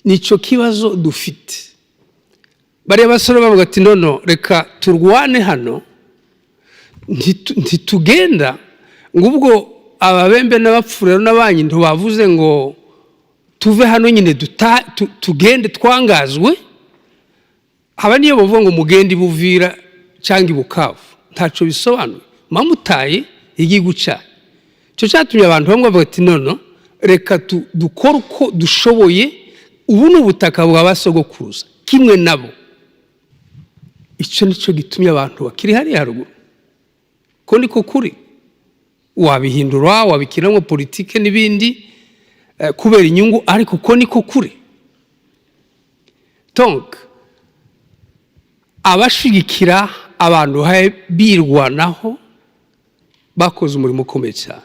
Nicyo kibazo dufite. Bariya basore bavuga ati: "Non, non, reka turwane hano, ntitugenda." Ngo ubwo Ababembe n'Abapfurero n'abanyi ntibavuze ngo tuve hano nyine, tugende twangazwe. Haba niyo bavuga ngo mugende i Buvira cyangwa i Bukavu, ntacyo bisobanuye, mamutaye igihugu cyanyu. Icyo cyatumye abantu bamwe bavuga ati: "Non, non, reka dukore uko dushoboye, ubu ni ubutaka bwa ba sogokuruza kimwe nabo." Icyo nicyo gitumye abantu bakiri hariya haruguru, ko niko kuri. Wabihindura, wabikinamo politike n'ibindi kubera inyungu, ariko ko niko kuri. Donc abashigikira abantu birwanaho bakoze umurimo ukomeye cyane.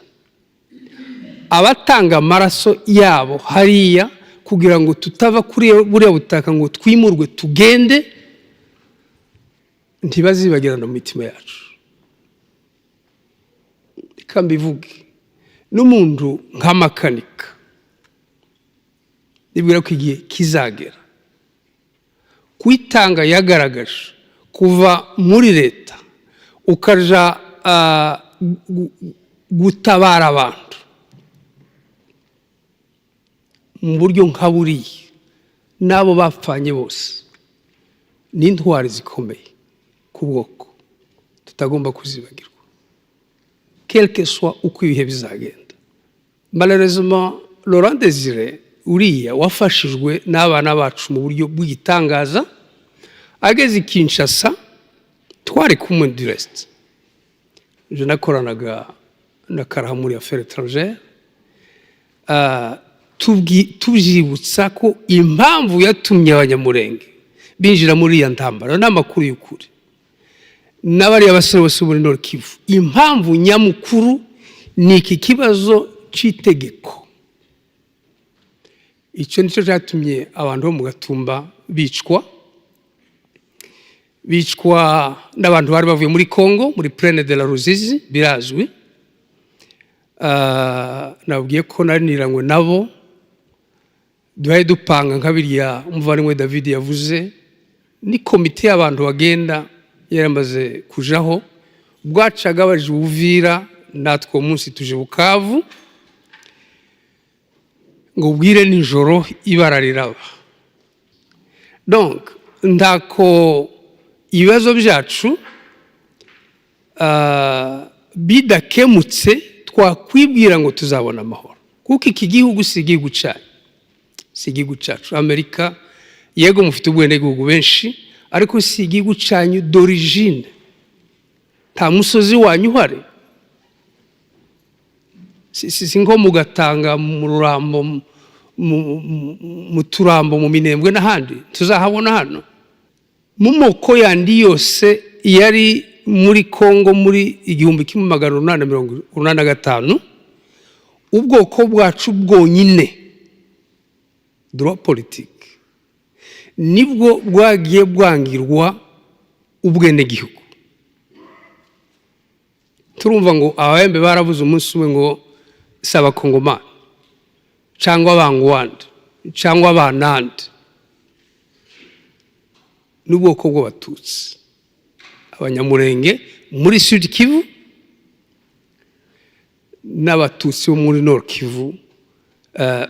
Abatanga amaraso yabo hariya kugira ngo tutava kuri buriya butaka ngo twimurwe tugende, ntibazibagirana mu mitima yacu. Reka mbivuge, n'umuntu nka Makanika, nibwira ko igihe kizagera kwitanga yagaragaje kuva muri leta ukaja gutabara abantu mu buryo nka buriya, n'abo bapfanye bose, ni intwari zikomeye ku bwoko tutagomba kuzibagirwa, quelque soit uko ibihe bizagenda. Malheureusement, Laurent Desire uriya wafashijwe n'abana bacu mu buryo bw'igitangaza, ageze i Kinshasa twari kumwe. Du reste, je nakoranaga na Karaha muri affaires étrangères. Tubyibutsa ko impamvu yatumye Abanyamurenge binjira muri iya ntambara n'amakuru y'ukuri n'abariya basore bose muri Nord Kivu, impamvu nyamukuru ni iki kibazo cy'itegeko. Icyo nicyo cyatumye abantu bo mu Gatumba bicwa, bicwa n'abantu bari bavuye muri Congo, muri Plaine de la Ruzizi, birazwi. Nabwiye ko nariniranywe nabo, duhaye dupanga nka biriya umuvandimwe David yavuze, ni komite y'abantu bagenda yaramaze kujaho. Bwacaga baje Buvira, natwe uwo munsi tuje Bukavu, ngo bwire nijoro ibara riraba. Donc ntako ibibazo byacu bidakemutse twakwibwira ngo tuzabona amahoro, kuko iki gihugu si igihugu cyanyu, si igihugu cyacu. Amerika, yego, mufite ubwenegihugu benshi, ariko si igihugu cyanyu d'origine. Nta musozi wanyu uhari, si nko mugatanga mu Rurambo, mu Turambo, mu Minembwe n'ahandi tuzahabona. Hano mu moko yandi yose yari muri Kongo muri 1885, ubwoko bwacu bwonyine droit politique nibwo bwagiye bwangirwa ubwenegihugu. Turumva ngo Ababembe barabuze umunsi umwe ngo si Abakongomani cyangwa Abangwanda cyangwa Abanande, n'ubwoko bw'Abatutsi, Abanyamurenge muri Sud Kivu n'Abatutsi bo muri Nord Kivu,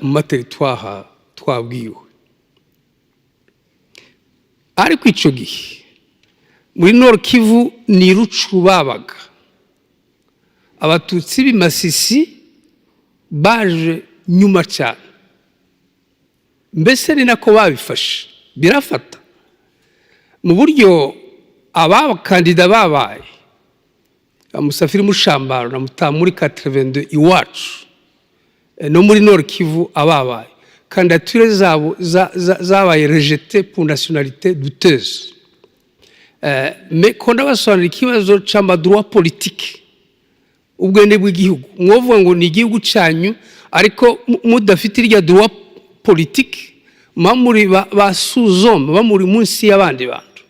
mu ma territoires twabwiwe. Ariko icyo gihe muri Nord Kivu ni Rutshuru babaga. Abatutsi b'i Masisi baje nyuma cyane, mbese ni nako babifashe birafata mu buryo abakandida babaye Musafiri Mushambaro na Mutamuri 82 iwacu no muri Nord Kivu, ababaye candidatures zabo zabaye rejetées pour nationalité douteuse. Mais ko ndabasobanurira ikibazo c'ama droits politiques, ubwene bw'igihugu, mwovuga ngo ni igihugu cyanyu, ariko mudafite irya droit politique, muba muri ba sous-hommes, muba muri munsi y'abandi bantu.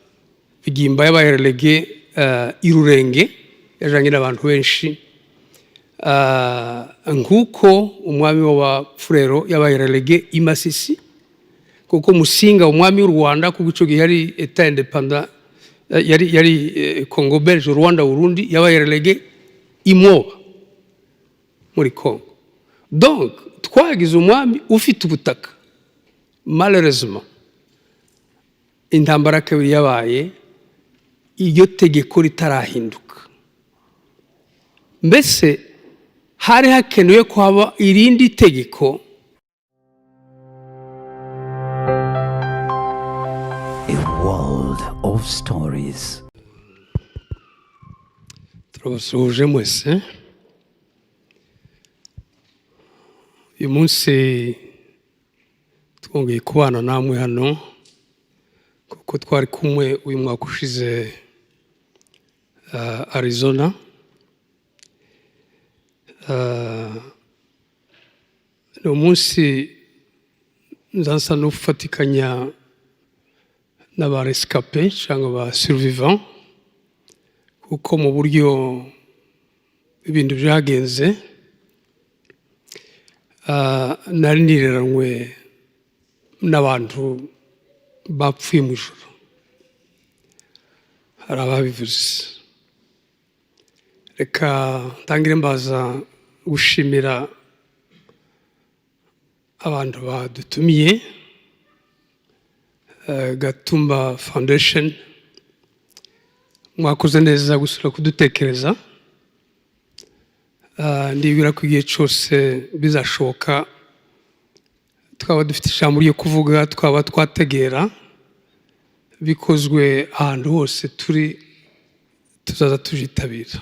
Bigimba yabaye relégué i Rurenge, yajanye n'abantu benshi, nk'uko umwami w'Abapfurero yabaye relégué i Masisi. Kuko Musinga, umwami w'u Rwanda, kuko icyo gihe yari État indépendant, yari Congo Belge, Rwanda, Burundi, yabaye relégué i Moba muri Congo. Donc twagize umwami ufite ubutaka. Malheureusement, intambara ya kabiri yabaye iryo tegeko ritarahinduka. Mbese hari hakenewe ko haba irindi tegeko. A world of stories. Turabasuhuje mwese. Uyu munsi twongeye kubana namwe hano, kuko twari kumwe uyu mwaka ushize Arizona. Ni umunsi nzasa n'ufatikanya n'aba rescapés cyangwa ba survivants, kuko mu buryo ibintu byagenze, nari nireranywe n'abantu bapfuye mu ijoro. Hari ababivuze. Reka ntangire mbaza gushimira abantu badutumiye, Gatumba Foundation. Mwakoze neza gusura kudutekereza. Ndibwira ko igihe cyose bizashoboka, twaba dufite ijambo ryo kuvuga, twaba twategera bikozwe ahantu hose turi, tuzaza tujitabira.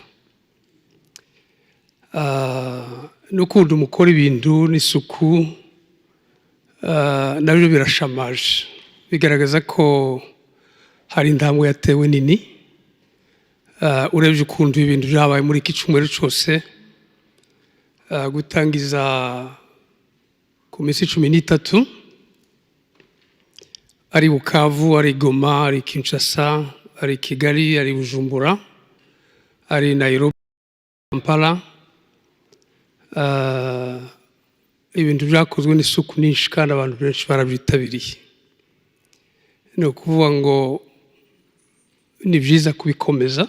N'ukundi mukora ibintu n'isuku, nabyo birashamaje, bigaragaza ko hari intambwe yatewe nini. Urebye ukuntu ibintu byabaye muri iki cyumweru cyose, gutangiza ku minsi 13, ari Bukavu, ari Goma, ari Kinshasa, ari Kigali, ari Bujumbura, ari Nairobi, Kampala, ibintu byakozwe n'isuku nyinshi kandi abantu benshi barabyitabiriye. Ni ukuvuga ngo ni byiza kubikomeza,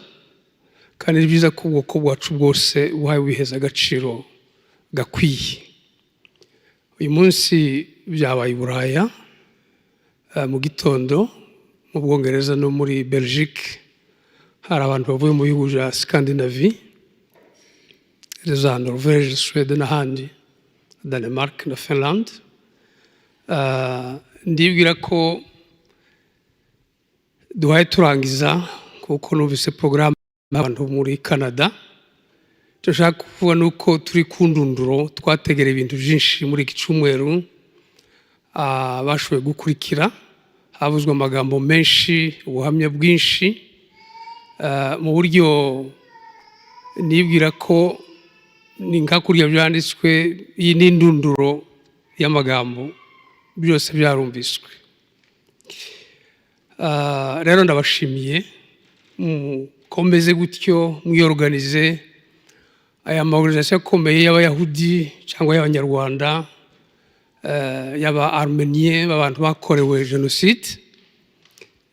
kandi ni byiza ko ubwoko bwacu bwose buhaye bubiheza agaciro gakwiye. Uyu munsi byabaye i Buraya mu gitondo, mu Bwongereza no muri Belgique. Hari abantu bavuye mu bihugu bya Scandinavie, za Norvège, Suède n'ahandi, Danemark na Finland. Ndibwira ko duhaye turangiza, kuko numvise porogaramu abantu muri Canada. Icyo nshaka kuvuga ni uko turi ku ndunduro. Twategereye ibintu byinshi muri iki cyumweru. Bashoboye gukurikira, havuzwe amagambo menshi, ubuhamya bwinshi, mu buryo nibwira ko ni nka kurya byanditswe, iyi ni indunduro y'amagambo, byose byarumviswe. Rero ndabashimiye, mukomeze gutyo, mwiyoruganize. Aya ma organisations akomeye y'Abayahudi cyangwa y'Abanyarwanda, y'aba Arméniens, b'abantu bakorewe jenoside,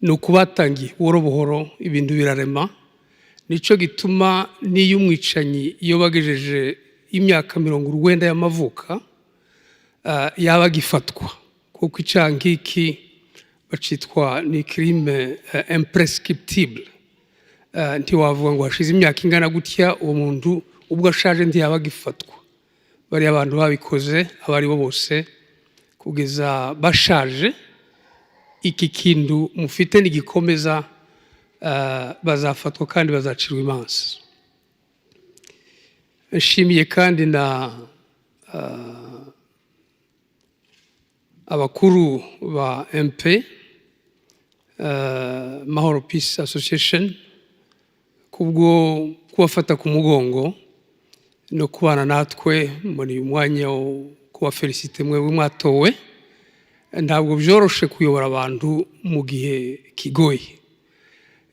ni ukubatangiye buhoro buhoro, ibintu birarema. Nicyo gituma n'iyo umwicanyi iyo bagejeje imyaka 90 y'amavuka, yaba agifatwa, kuko icyaha nk'iki bacitwa ni crime imprescriptible. Ntiwavuga ngo hashize imyaka ingana gutya, uwo muntu ubwo ashaje ntiyaba agifatwa. Bariya abantu babikoze, abo ari bo bose, kugeza bashaje, iki kintu mufite nigikomeza, bazafatwa kandi bazacirwa imanza. Nshimiye kandi na abakuru ba MP, Mahoro Peace Association, kubwo kubafata ku mugongo no kubana natwe muri uyu mwanya wo kubafelicite mwebwe mwatowe. Ntabwo byoroshe kuyobora abantu mu gihe kigoye.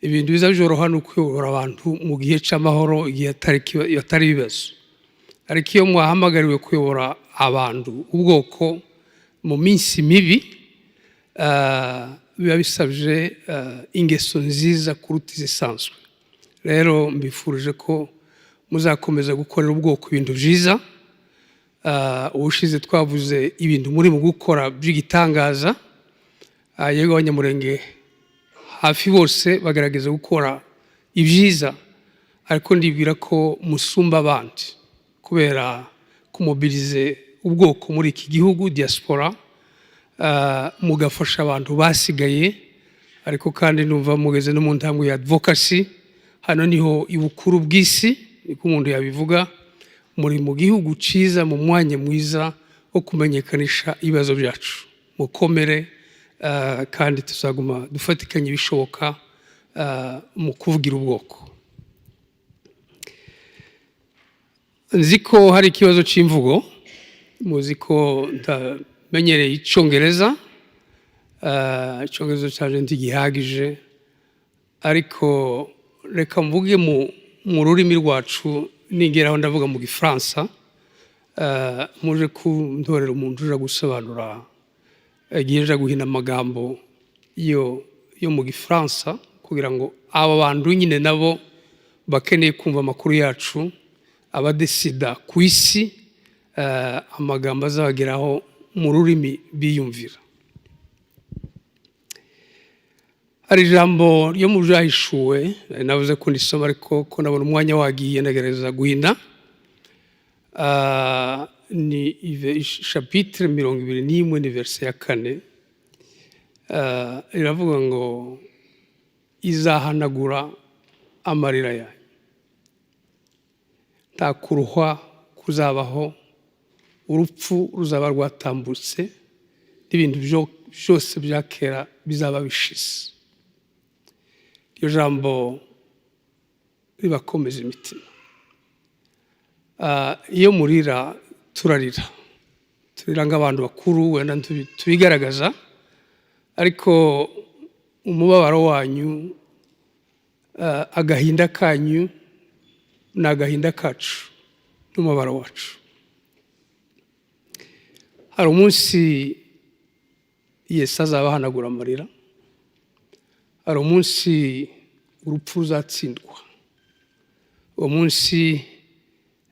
Ibintu biza byoroha ni ukuyobora abantu mu gihe cy'amahoro, igihe atari ibibazo. Ariko iyo mwahamagariwe kuyobora abantu, ubwoko, mu minsi mibi. Biba bisabye ingeso nziza kuruta izisanzwe. Rero mbifurije ko muzakomeza gukorera ubwoko ibintu byiza. Ubushize twavuze ibintu muri mu gukora by'igitangaza. Yego, Abanyamurenge hafi bose bagerageza gukora ibyiza, ariko ndibwira ko musumba abandi kubera kumobilize ubwoko muri iki gihugu, diaspora, mugafasha abantu basigaye. Ariko kandi numva mugeze no mu ntambwe ya advocacy. Hano niho ibukuru bw'isi, niko umuntu yabivuga. Muri mu gihugu cyiza, mu mwanya mwiza wo kumenyekanisha ibibazo byacu. Mukomere, kandi tuzaguma dufatikanye ibishoboka mu kuvugira ubwoko. Nzi ko hari ikibazo cy'imvugo. Muzi ko ntamenyereye Icyongereza, Icyongereza cyaje ntigihagije, ariko reka mvuge mu rurimi rwacu. Ningeraho ndavuga mu Gifaransa, muje kuntorera umuntu uja gusobanura igihe nja guhina amagambo yo mu Gifaransa, kugira ngo aba bantu nyine nabo bakeneye kumva amakuru yacu, abadesida ku isi, amagambo azabageraho mu rurimi biyumvira. Hari ijambo ryo mu Byahishuwe navuze ko ndisoma, ariko ko nabona umwanya wagiye, ndagerageza guhina. Ni chapitre 21, ni verset ya 4. Iravuga ngo izahanagura amarira yanyu, nta kuruhwa kuzabaho, urupfu ruzaba rwatambutse, n'ibintu byose bya kera bizaba bishize. Iryo jambo ribakomeza imitima. Iyo murira turarira, turira nk'abantu bakuru, wenda tubigaragaza, ariko umubabaro wanyu, agahinda kanyu ni agahinda kacu n'umubabaro wacu. Hari umunsi Yesu azaba ahanagura amarira, hari umunsi urupfu ruzatsindwa. Uwo munsi,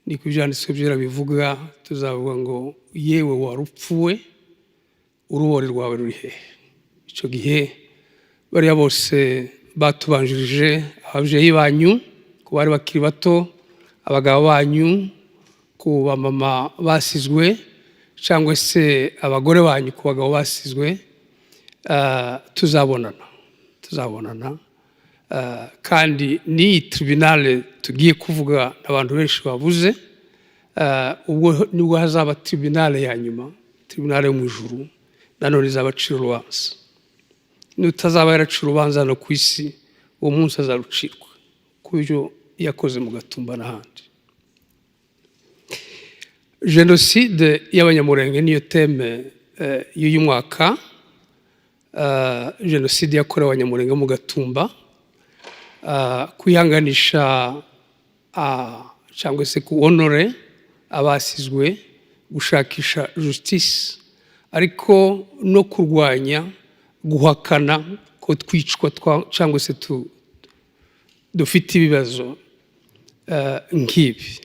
niko Ibyanditswe Byera bivuga, tuzavuga ngo: "Yewe warupfuwe, urubori rwawe ruri hehe?" Icyo gihe bariya bose batubanjirije, ababyeyi banyu ku bari bakiri bato, abagabo banyu ku bamama basizwe, cyangwa se abagore banyu ku bagabo basizwe, tuzabonana, tuzabonana. Kandi n'iyi tribunal tugiye kuvuga, abantu benshi babuze, ubwo nibwo hazaba tribunal ya nyuma, tribunal yo mu ijuru, nanone izabacira urubanza. N'utazaba yaracira urubanza hano ku isi, uwo munsi azarucirwa ku byo yakoze mu Gatumba n'ahandi. Jenoside y'Abanyamurenge niyo thème y'uyu mwaka. Jenoside yakorewe Abanyamurenge mu Gatumba, kwihanganisha cyangwa se kuhonore abasizwe, gushakisha justice, ariko no kurwanya guhakana ko twicwa cyangwa se dufite ibibazo nk'ibi.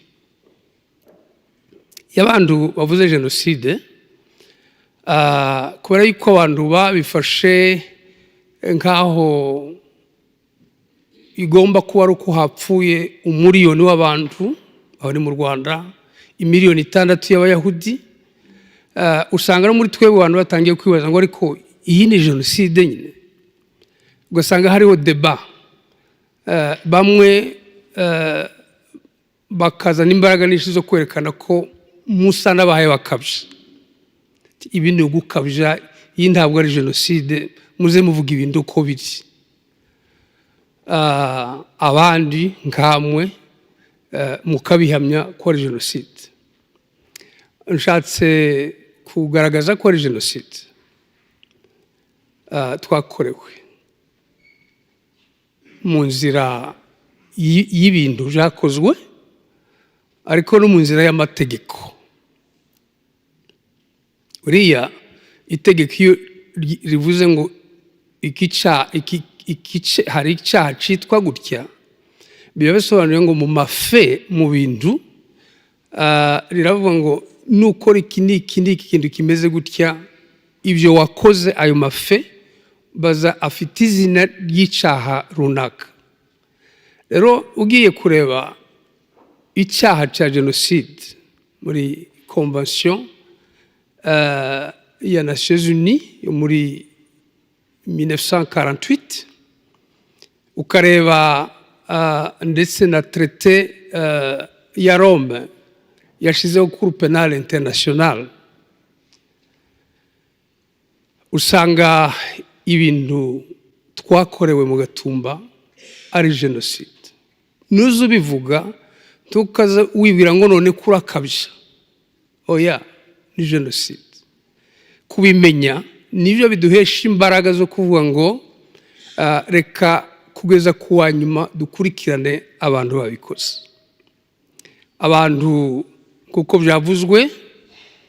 Iyo abantu bavuze jenoside, kubera yuko abantu babifashe nk'aho igomba kuba ari uko hapfuye 1 miliyoni w'abantu, aho ni mu Rwanda, imiliyoni 6 y'Abayahudi, usanga no muri twebwe abantu batangiye kwibaza ngo: "Ariko iyi ni jenoside nyine?" Ugasanga hariho débat, bamwe bakazana imbaraga nyinshi zo kwerekana ko musa n'abahaye bakabya, ibi ni ugukabya, iyi ntabwo ari jenoside, muze muvuga ibintu uko biri. Abandi nkamwe mukabihamya ko ari jenoside. Nshatse kugaragaza ko ari jenoside twakorewe mu nzira y'ibintu byakozwe, ariko no mu nzira y'amategeko. Uriya itegeko iyo rivuze ngo iki hari icyaha cyitwa gutya, biba bisobanuye ngo mu mafe, mu bintu riravuga ngo nukora iki n'iki n'iki kintu kimeze gutya, ibyo wakoze, ayo mafe baza afite izina ry'icyaha runaka. Rero ugiye kureba icyaha cya jenoside muri Convention ya Nations Unies yo muri 1948, ukareba ndetse na traité ya Rome yashyizeho Cour pénale internationale, usanga ibintu twakorewe mu Gatumba ari jenoside. Nuza ubivuga, tukaza wibwira ngo none kurakabya. Oya, ni jenoside. Kubimenya nibyo biduhesha imbaraga zo kuvuga ngo reka kugeza ku wa nyuma dukurikirane abantu babikoze. Abantu, kuko byavuzwe,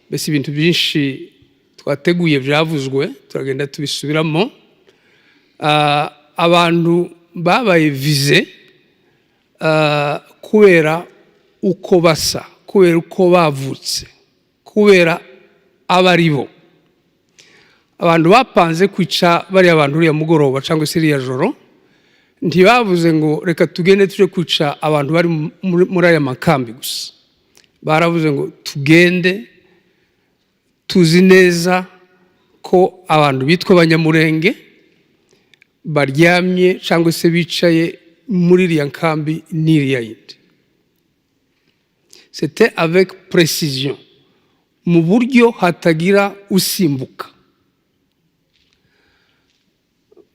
mbese ibintu byinshi twateguye byavuzwe, turagenda tubisubiramo. Abantu babaye visés kubera uko basa, kubera uko bavutse, kubera abo ari bo. Abantu bapanze kwica bariya bantu uriya mugoroba cyangwa se iriya joro, ntibavuze ngo reka tugende tujye kwica abantu bari muri aya makambi gusa. Baravuze ngo tugende, tuzi neza ko abantu bitwa Abanyamurenge baryamye cyangwa se bicaye muri iriya nkambi n'iriya yindi. C'était avec précision, mu buryo hatagira usimbuka.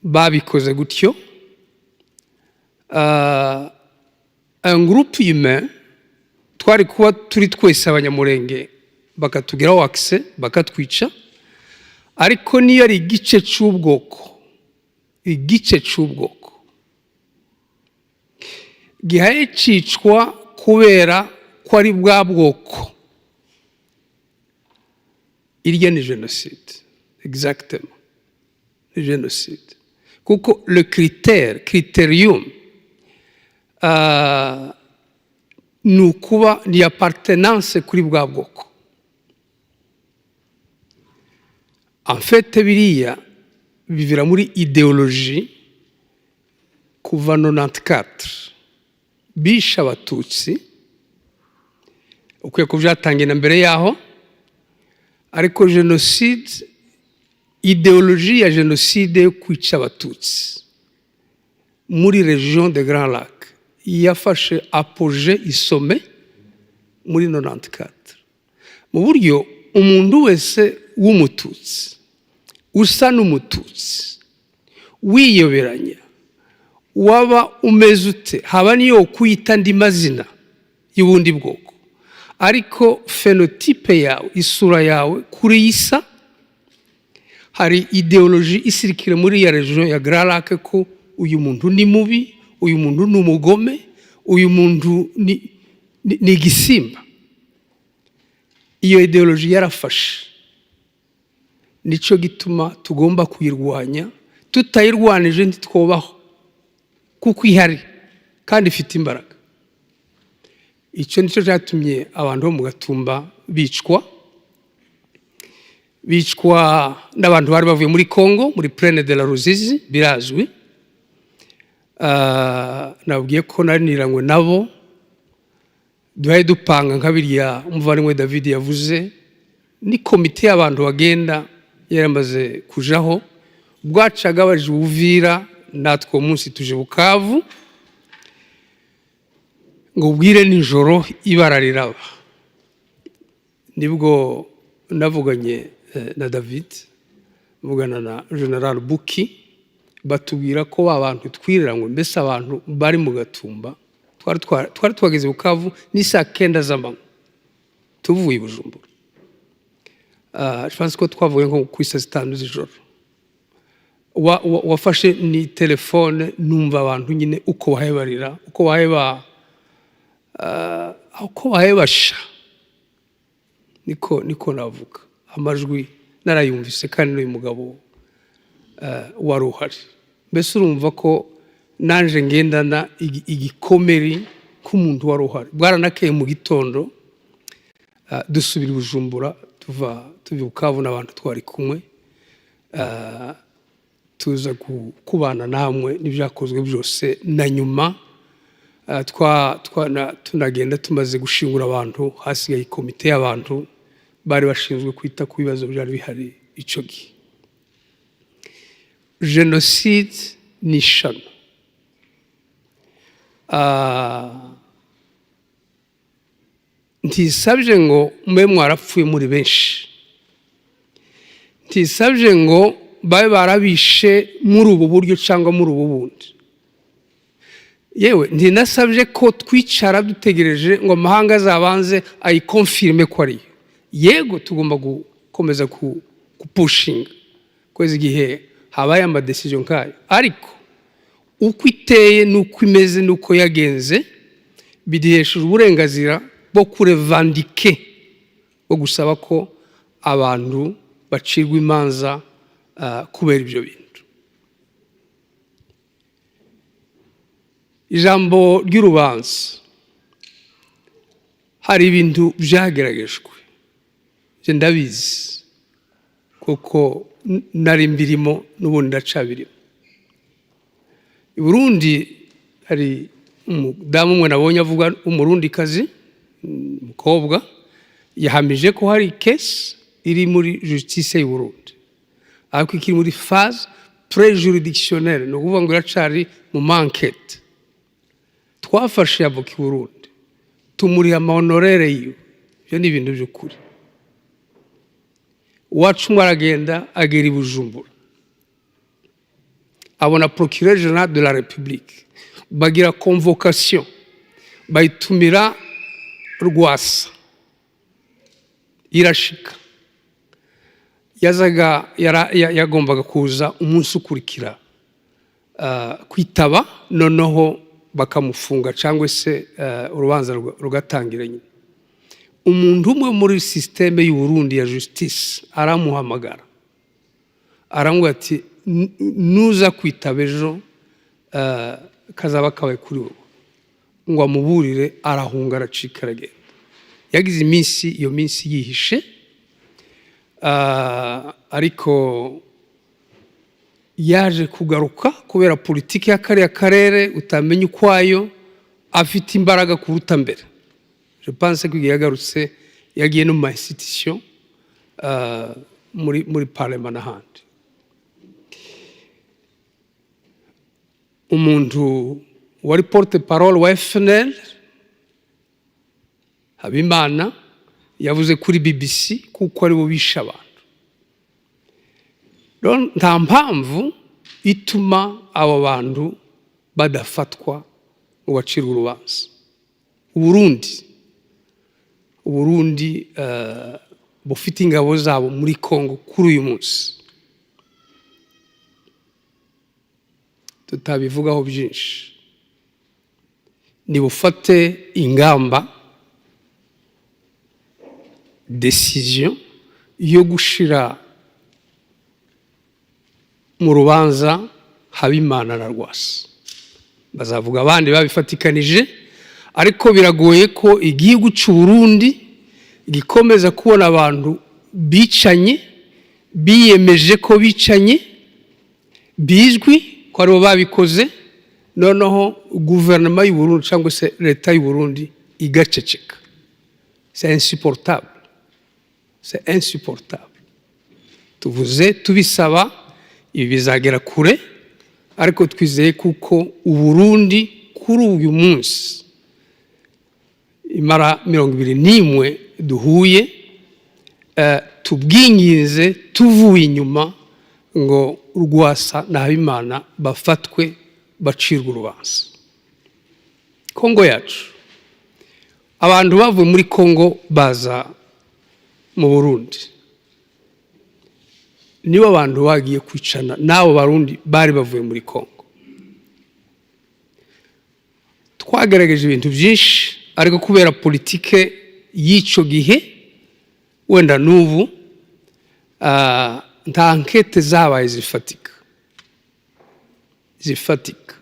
Babikoze gutyo. Un groupe humain, twari kuba turi twese Abanyamurenge, bakatugeraho accès, bakatwica. Ariko niyo ari igice cy'ubwoko, igice cy'ubwoko gihaye cicwa kubera ko ari bwa bwoko, irya ni jenoside. Exactement, ni jenoside, kuko le critère, critérium ni ukuba ni appartenance kuri bwa bwoko. En fait, biriya bivira muri idéologie. Kuva 94 bishe Abatutsi, ukwiye ko byatangiye na mbere yaho, ariko jenoside, idéologie ya jenoside yo kwica Abatutsi muri région de Grands Lacs yafashe apogée, isome muri 94, mu buryo umuntu wese w'Umututsi, usa n'Umututsi, wiyoberanya, waba umeze ute, haba niyo kwita andi mazina y'ubundi bwoko, ariko phénotype yawe, isura yawe kuri isa, hari idéologie isirikire muri ya région ya Grands Lacs ko uyu muntu ni mubi, uyu muntu ni umugome, uyu muntu ni igisimba. Iyo idéologie yarafashe. Nicyo gituma tugomba kuyirwanya. Tutayirwanije ntitwobaho, kuko ihari kandi ifite imbaraga. Icyo nicyo cyatumye abantu bo mu Gatumba bicwa, bicwa n'abantu bari bavuye muri Congo, muri plaine de la Ruzizi, birazwi. Nabwiye ko nari niranywe nabo, duhaye dupanga nka biriya umuvandimwe David yavuze. Ni komite y'abantu bagenda yaramaze kujaho, bwacaga baje Uvira, natwe uwo munsi tuje Bukavu, ngo bwire nijoro ibara riraba. Nibwo navuganye na David, mvugana na General Buki, batubwira ko ba bantu twiriranywe, mbese abantu bari mu Gatumba, twari twageze Bukavu ni saa 9 z'amanywa tuvuye i Bujumbura. Je pense ko twavuye nko ku isaa 5 z'ijoro. Wafashe ni telefone, numva abantu nyine uko bahaye barira, uko bahaye basha, niko navuga. Amajwi narayumvise, kandi n'uyu mugabo Wari uhari. Mbese urumva ko naje ngendana igikomeri k'umuntu wari uhari. Bwaranakeye mu gitondo, dusubira i Bujumbura, tuva i Bukavu n'abantu twari kumwe, tuza kubana namwe n'ibyakozwe byose. Na nyuma tunagenda, tumaze gushingura abantu, hasigaye komite y'abantu bari bashinzwe kwita ku bibazo byari bihari icyo gihe. Jenoside ni ishano. Ntisabye ngo mube mwarapfuye muri benshi, ntisabye ngo babe barabishe muri ubu buryo cyangwa muri ubu bundi. Yewe, ntinasabye ko twicara dutegereje ngo amahanga azabanze ayiconfirme ko ariyo. Yego, tugomba gukomeza kupushinga kwezi igihe habaye amadécisions nk'ayo, ariko uko iteye n'uko imeze n'uko yagenze biduhesheje uburenganzira bwo kurevendiquer, bwo gusaba ko abantu bacirwa imanza kubera ibyo bintu. Ijambo ry'urubanza, hari ibintu byageragejwe. Njye ndabizi kuko nari mbirimo, n'ubundi ndacabirimo. I Burundi hari umudamu umwe nabonye avuga, Umurundikazi, umukobwa, yahamije ko hari case iri muri justice y'u Burundi, ariko ikiri muri phase préjuridictionnelle, ni ukuvuga ngo iracari mu enquête. Twafashe avocat i Burundi, tumuriha amahonoraires yiwe. Ibyo ni ibintu by'ukuri. Uwacu umwe aragenda, agera i Bujumbura, abona procureur général de la République, bagira convocation, bayitumira Rwasa, irashika. Yazaga yagombaga kuza umunsi ukurikira kwitaba, noneho bakamufunga cyangwa se urubanza rugatangira nyine. Umuntu umwe muri système y'u Burundi ya justice aramuhamagara, aramubwira ati: "Nuza kwitaba ejo, kazaba kabaye kuri wowe." Ngo amuburire, arahunga, aracika, aragenda. Yagize iminsi, iyo minsi yihishe, ariko yaje kugaruka kubera politiki ya kariya karere utamenya ukwayo, afite imbaraga kuruta mbere. Je pense ko igihe yagarutse yagiye no mu ma institution, muri parlement n'ahandi. Umuntu wari porte parole wa FNL, Habimana, yavuze kuri BBC kuko aribo bishe abantu. Rero nta mpamvu ituma abo bantu badafatwa ngo bacirwe urubanza. Uburundi bufite ingabo zabo muri Congo kuri uyu munsi, tutabivugaho byinshi, nibufate ingamba, décision yo gushira mu rubanza Habimana na Rwasa. Bazavuga abandi babifatikanije, ariko biragoye ko igihugu cy'u Burundi gikomeza kubona abantu bicanye, biyemeje ko bicanye, bizwi ko aribo babikoze, noneho guverinoma y'u Burundi cyangwa se leta y'u Burundi igaceceka. C'est insupportable, c'est insupportable. Tuvuze tubisaba, ibi bizagera kure, ariko twizeye kuko Uburundi kuri uyu munsi, imara 21 duhuye, tubwinginze tuvuye inyuma ngo Rwasa na Habimana bafatwe, bacirwe urubanza. Kongo yacu, abantu bavuye muri Kongo baza mu Burundi, nibo abantu bagiye kwicana n'abo Barundi bari bavuye muri Kongo. Twagerageje ibintu byinshi, ariko kubera politike y'icyo gihe, wenda n'ubu, nta enquêtes zabaye zifatika. Zifatika,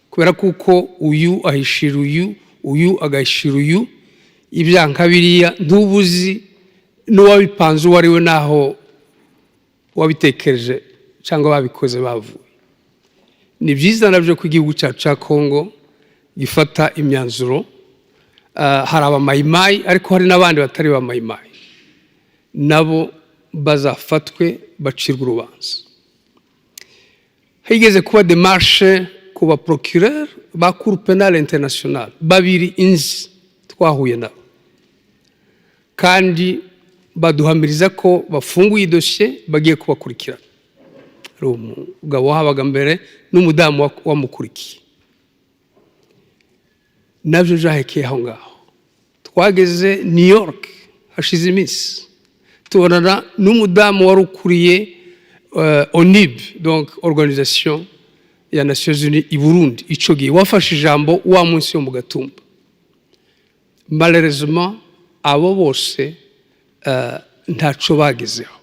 kubera kuko uyu ahishira uyu, uyu agahishira uyu, ibyaha biriya ntubuzi n'uwabipanze uwo ari we, n'aho wabitekereje cyangwa babikoze bavuye. Ni byiza nabyo ko igihugu cyacu cya Kongo gifata imyanzuro. Hari abamayimayi, ariko hari n'abandi batari bamayimayi, nabo bazafatwe bacirwe urubanza. Higeze kuba démarche ku ba procureur ba Cour pénale internationale babiri inzi twahuye nabo, kandi baduhamiriza ko bafunguye idosiye, bagiye kubakurikirana. Hari umugabo wahabaga mbere n'umudamu wamukurikiye. Nabyo byahekeye aho ngaho. Twageze New York hashize iminsi, tubonana n'umudamu wari ukuriye ONUB, donc organisation ya Nations Unies i Burundi icyo gihe, wafashe ijambo wa munsi wo mu Gatumba. Malheureusement, abo bose ntaco bagezeho.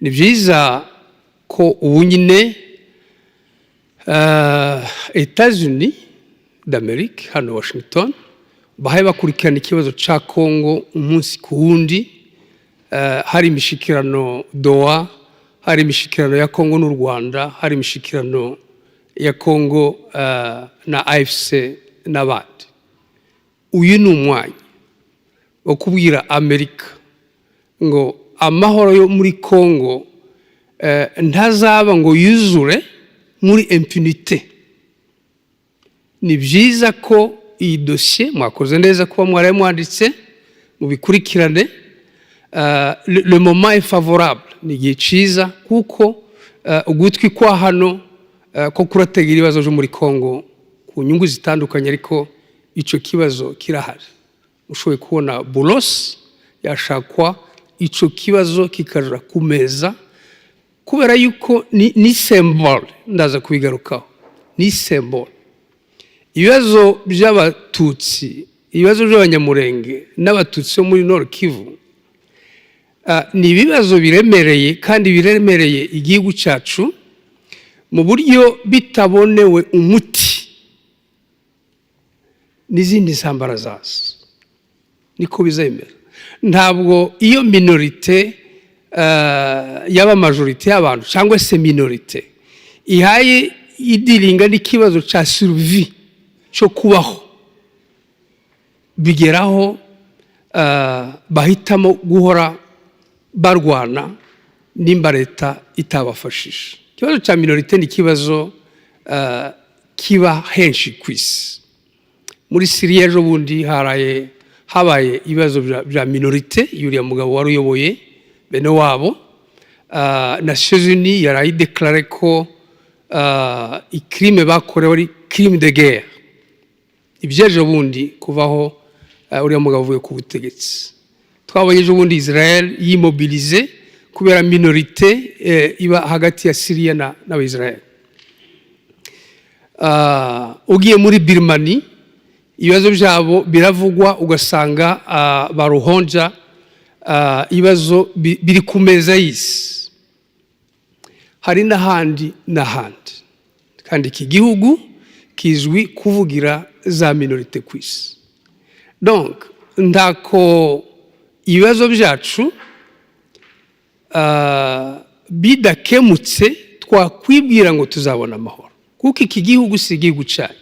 Ni byiza ko ubu nyine États-Unis d'Amérique hano Washington bahaye bakurikirana ikibazo ca Congo umunsi ku wundi. Hari imishikirano Doha, hari imishikirano ya Congo n'u Rwanda, hari imishikirano ya Congo na AFC n'abandi. Uyu ni umwanya wo kubwira Amerika ngo amahoro yo muri Congo ntazaba ngo yuzure muri impunité. Ni byiza ko iyi dosiye mwakoze neza kuba mwari mwanditse, mubikurikirane. Le moment est favorable, ni igihe cyiza, kuko ugutwi kwa hano ko kurategera ibibazo byo muri Congo ku nyungu zitandukanye, ariko icyo kibazo kirahari. Ushoboye kubona Boulos yashakwa, icyo kibazo kikaja ku meza, kubera yuko ni symbole. Ndaza kubigarukaho, ni symbole. Ibibazo by'Abatutsi, ibibazo by'Abanyamurenge n'Abatutsi bo muri Nord Kivu ni ibibazo biremereye, kandi biremereye igihugu cyacu mu buryo bitabonewe umuti n'izindi ntambara zaza niko bizemera. Ntabwo iyo minorité yaba majorité y'abantu cyangwa se minorité ihaye idiringa n'ikibazo cya survie, cyo kubaho, bigeraho bahitamo guhora barwana nimba leta itabafashije. Ikibazo cya minorité ni ikibazo kiba henshi ku isi. Muri Siriya ejo bundi haraye habaye ibibazo bya minorité, yuriya mugabo wari uyoboye bene wabo. Nations Unies yaraye déclaré ko i crime bakorewe ari crime de guerre. Iby'ejo bundi kuvaho uriya mugabo avuye ku butegetsi. Twabonye ejo bundi Israel yimobilize kubera minorité iba hagati ya Siriya n'Abayisrael. Ugiye muri Birmani, ibibazo byabo biravugwa, ugasanga baruhonja, ibibazo biri ku meza y'isi. Hari n'ahandi n'ahandi, kandi iki gihugu kizwi kuvugira za minorité ku isi. Donc ntako ibibazo byacu bidakemutse twakwibwira ngo tuzabona amahoro, kuko iki gihugu si igihugu cyanyu,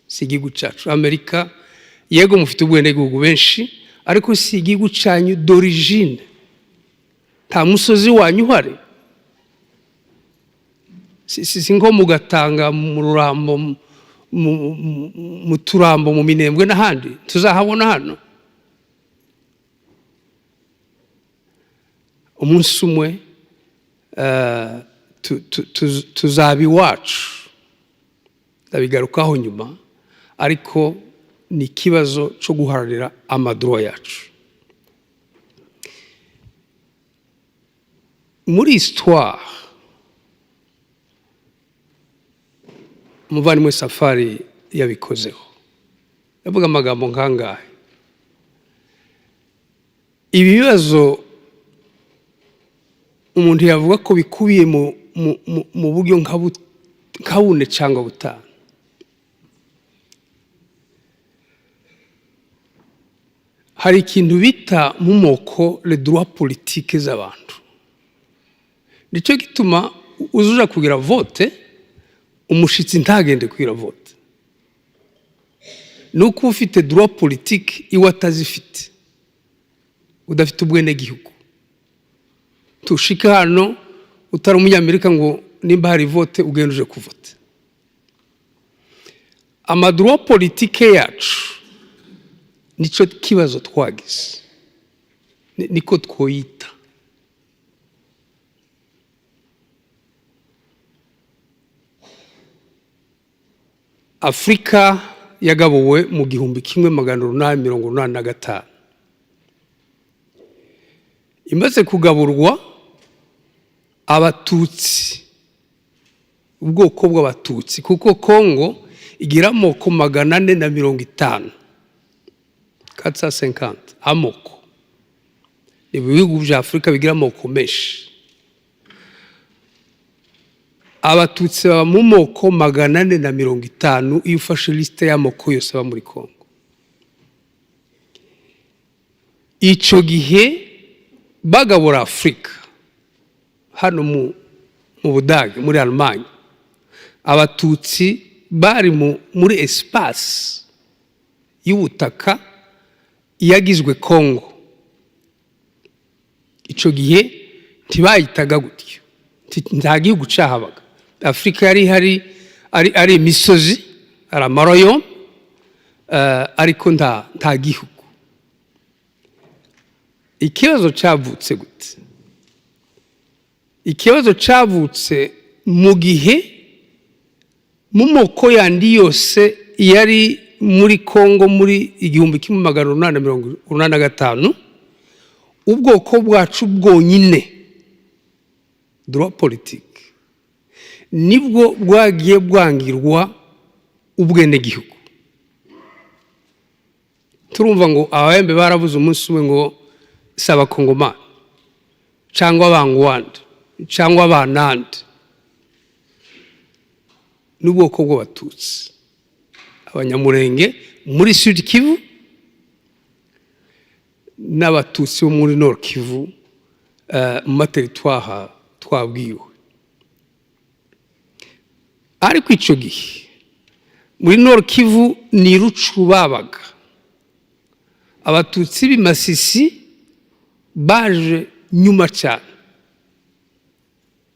si igihugu cyacu. Amerika, yego, mufite ubwenegihugu benshi, ariko si igihugu cyanyu d'origine. Nta musozi wanyu uhari. Si nko mugatanga mu Rurambo, mu Turambo, mu Minembwe n'ahandi tuzahabona hano. Umunsi umwe tuzaba iwacu, ndabigarukaho nyuma, ariko ni ikibazo cyo guharanira ama droits yacu. Muri histoire, umuvandimwe Safari yabikozeho, ndavuga amagambo nkangahe. Ibi bibazo umuntu yavuga ko bikubiye mu mu buryo nka bune cyangwa butanu. Hari ikintu bita mu moko le droit politique z'abantu. Nicyo gituma uzuja kugira vote, umushitsi ntagende kugira vote, ni uko ufite droit politique iwe atazifite. Udafite ubwenegihugu, tushika hano utari Umunyamerika ngo nimba hari vote ugenda uje kuvote. Ama droit politique yacu nicyo kibazo twagize, niko twoyita. Afurika yagabuwe mu 1885. Imaze kugaburwa, Abatutsi, ubwoko bw'Abatutsi, kuko Kongo igira amoko 450, 450 amoko, ni ibihugu bya Afurika bigira amoko menshi. Abatutsi baba mu moko 450 iyo ufashe liste y'amoko yose aba muri Kongo. Icyo gihe bagabura Afurika hano mu Budage, muri Allemagne, Abatutsi bari muri espace y'ubutaka yagizwe Kongo. Icyo gihe ntibayitaga gutyo, nta gihugu cyahabaga. Afurika yari ihari ari imisozi, ari ama royaume, ariko nta gihugu. Ikibazo cyavutse gute? Ikibazo cyavutse mu gihe mu moko yandi yose yari muri Kongo muri 1885, ubwoko bwacu bwonyine, droit politique, nibwo bwagiye bwangirwa ubwenegihugu. Turumva ngo Ababembe barabuze umunsi umwe ngo si Abakongomani cyangwa Abangwanda cyangwa Abanande, n'ubwoko bw'Abatutsi, Abanyamurenge muri Sud Kivu n'Abatutsi bo muri Nord Kivu, mu ma territoire twabwiwe. Ariko icyo gihe muri Nord Kivu ni Rutshuru babaga. Abatutsi b'i Masisi baje nyuma cyane,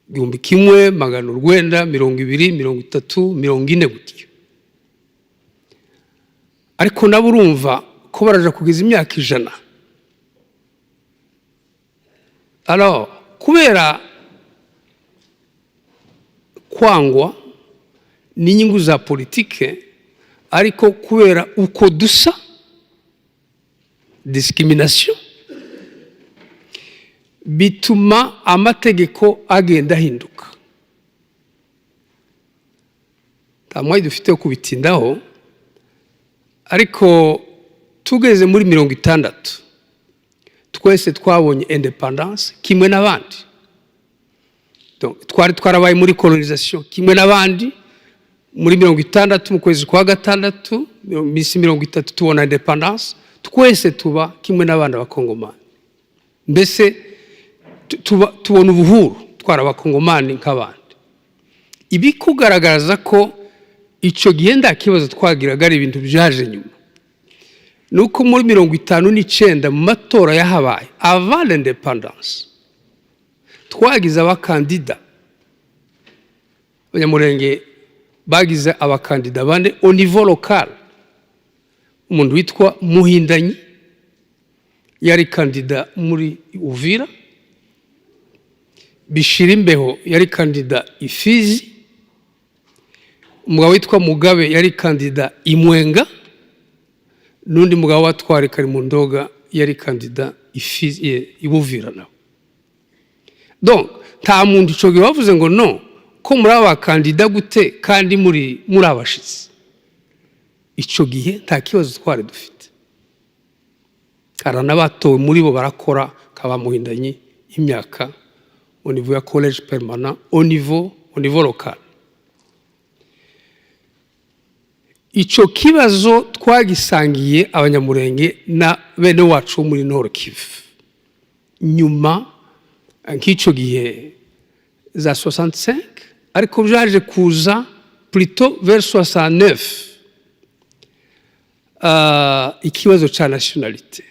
1920, 30, 40 gutyo. Ariko nabo urumva ko baraja kugeza imyaka 100. Alors kubera kwangwa n'inyungu za politike, ariko kubera uko dusa, discrimination, bituma amategeko agenda ahinduka. Nta mwanya dufite wo kubitindaho, ariko tugeze muri 60, twese twabonye indépendance kimwe n'abandi. Twari twarabaye muri colonisation kimwe n'abandi. Muri 60, mu kwezi kwa gatandatu, minsi 30, tubona indépendance, twese tuba kimwe n'abandi Abakongomani. Mbese tubona ubuhuru, twari Abakongomani nk'abandi. Ibi kugaragaza ko icyo gihe nta kibazo twagiraga, ari ibintu byaje nyuma, ni uko muri 59, mu matora yahabaye avant l'indépendance, twagize abakandida. Abanyamurenge bagize abakandida bane au niveau local. Umuntu witwa Muhindanyi yari kandida muri Uvira, Bishirimbeho yari kandida i Fizi, umugabo witwa Mugabe yari kandida i Mwenga, n'undi mugabo watwara Karimundoga yari kandida i Buvira nawe. Donc nta muntu icyo gihe bavuze ngo no ko muri aba bakandida gute kandi muri abashitsi. Icyo gihe nta kibazo twari dufite. Hari n'abatowe muri bo barakora, kaba Muhindanyi imyaka Au niveau ya collège permanent, au niveau local. Ico kibazo twagisangiye Abanyamurenge na bene wacu bo muri Nord Kivu. Nyuma nk'icyo gihe za 65, ariko byaje kuza plutôt vers 69, ikibazo ca nationalité.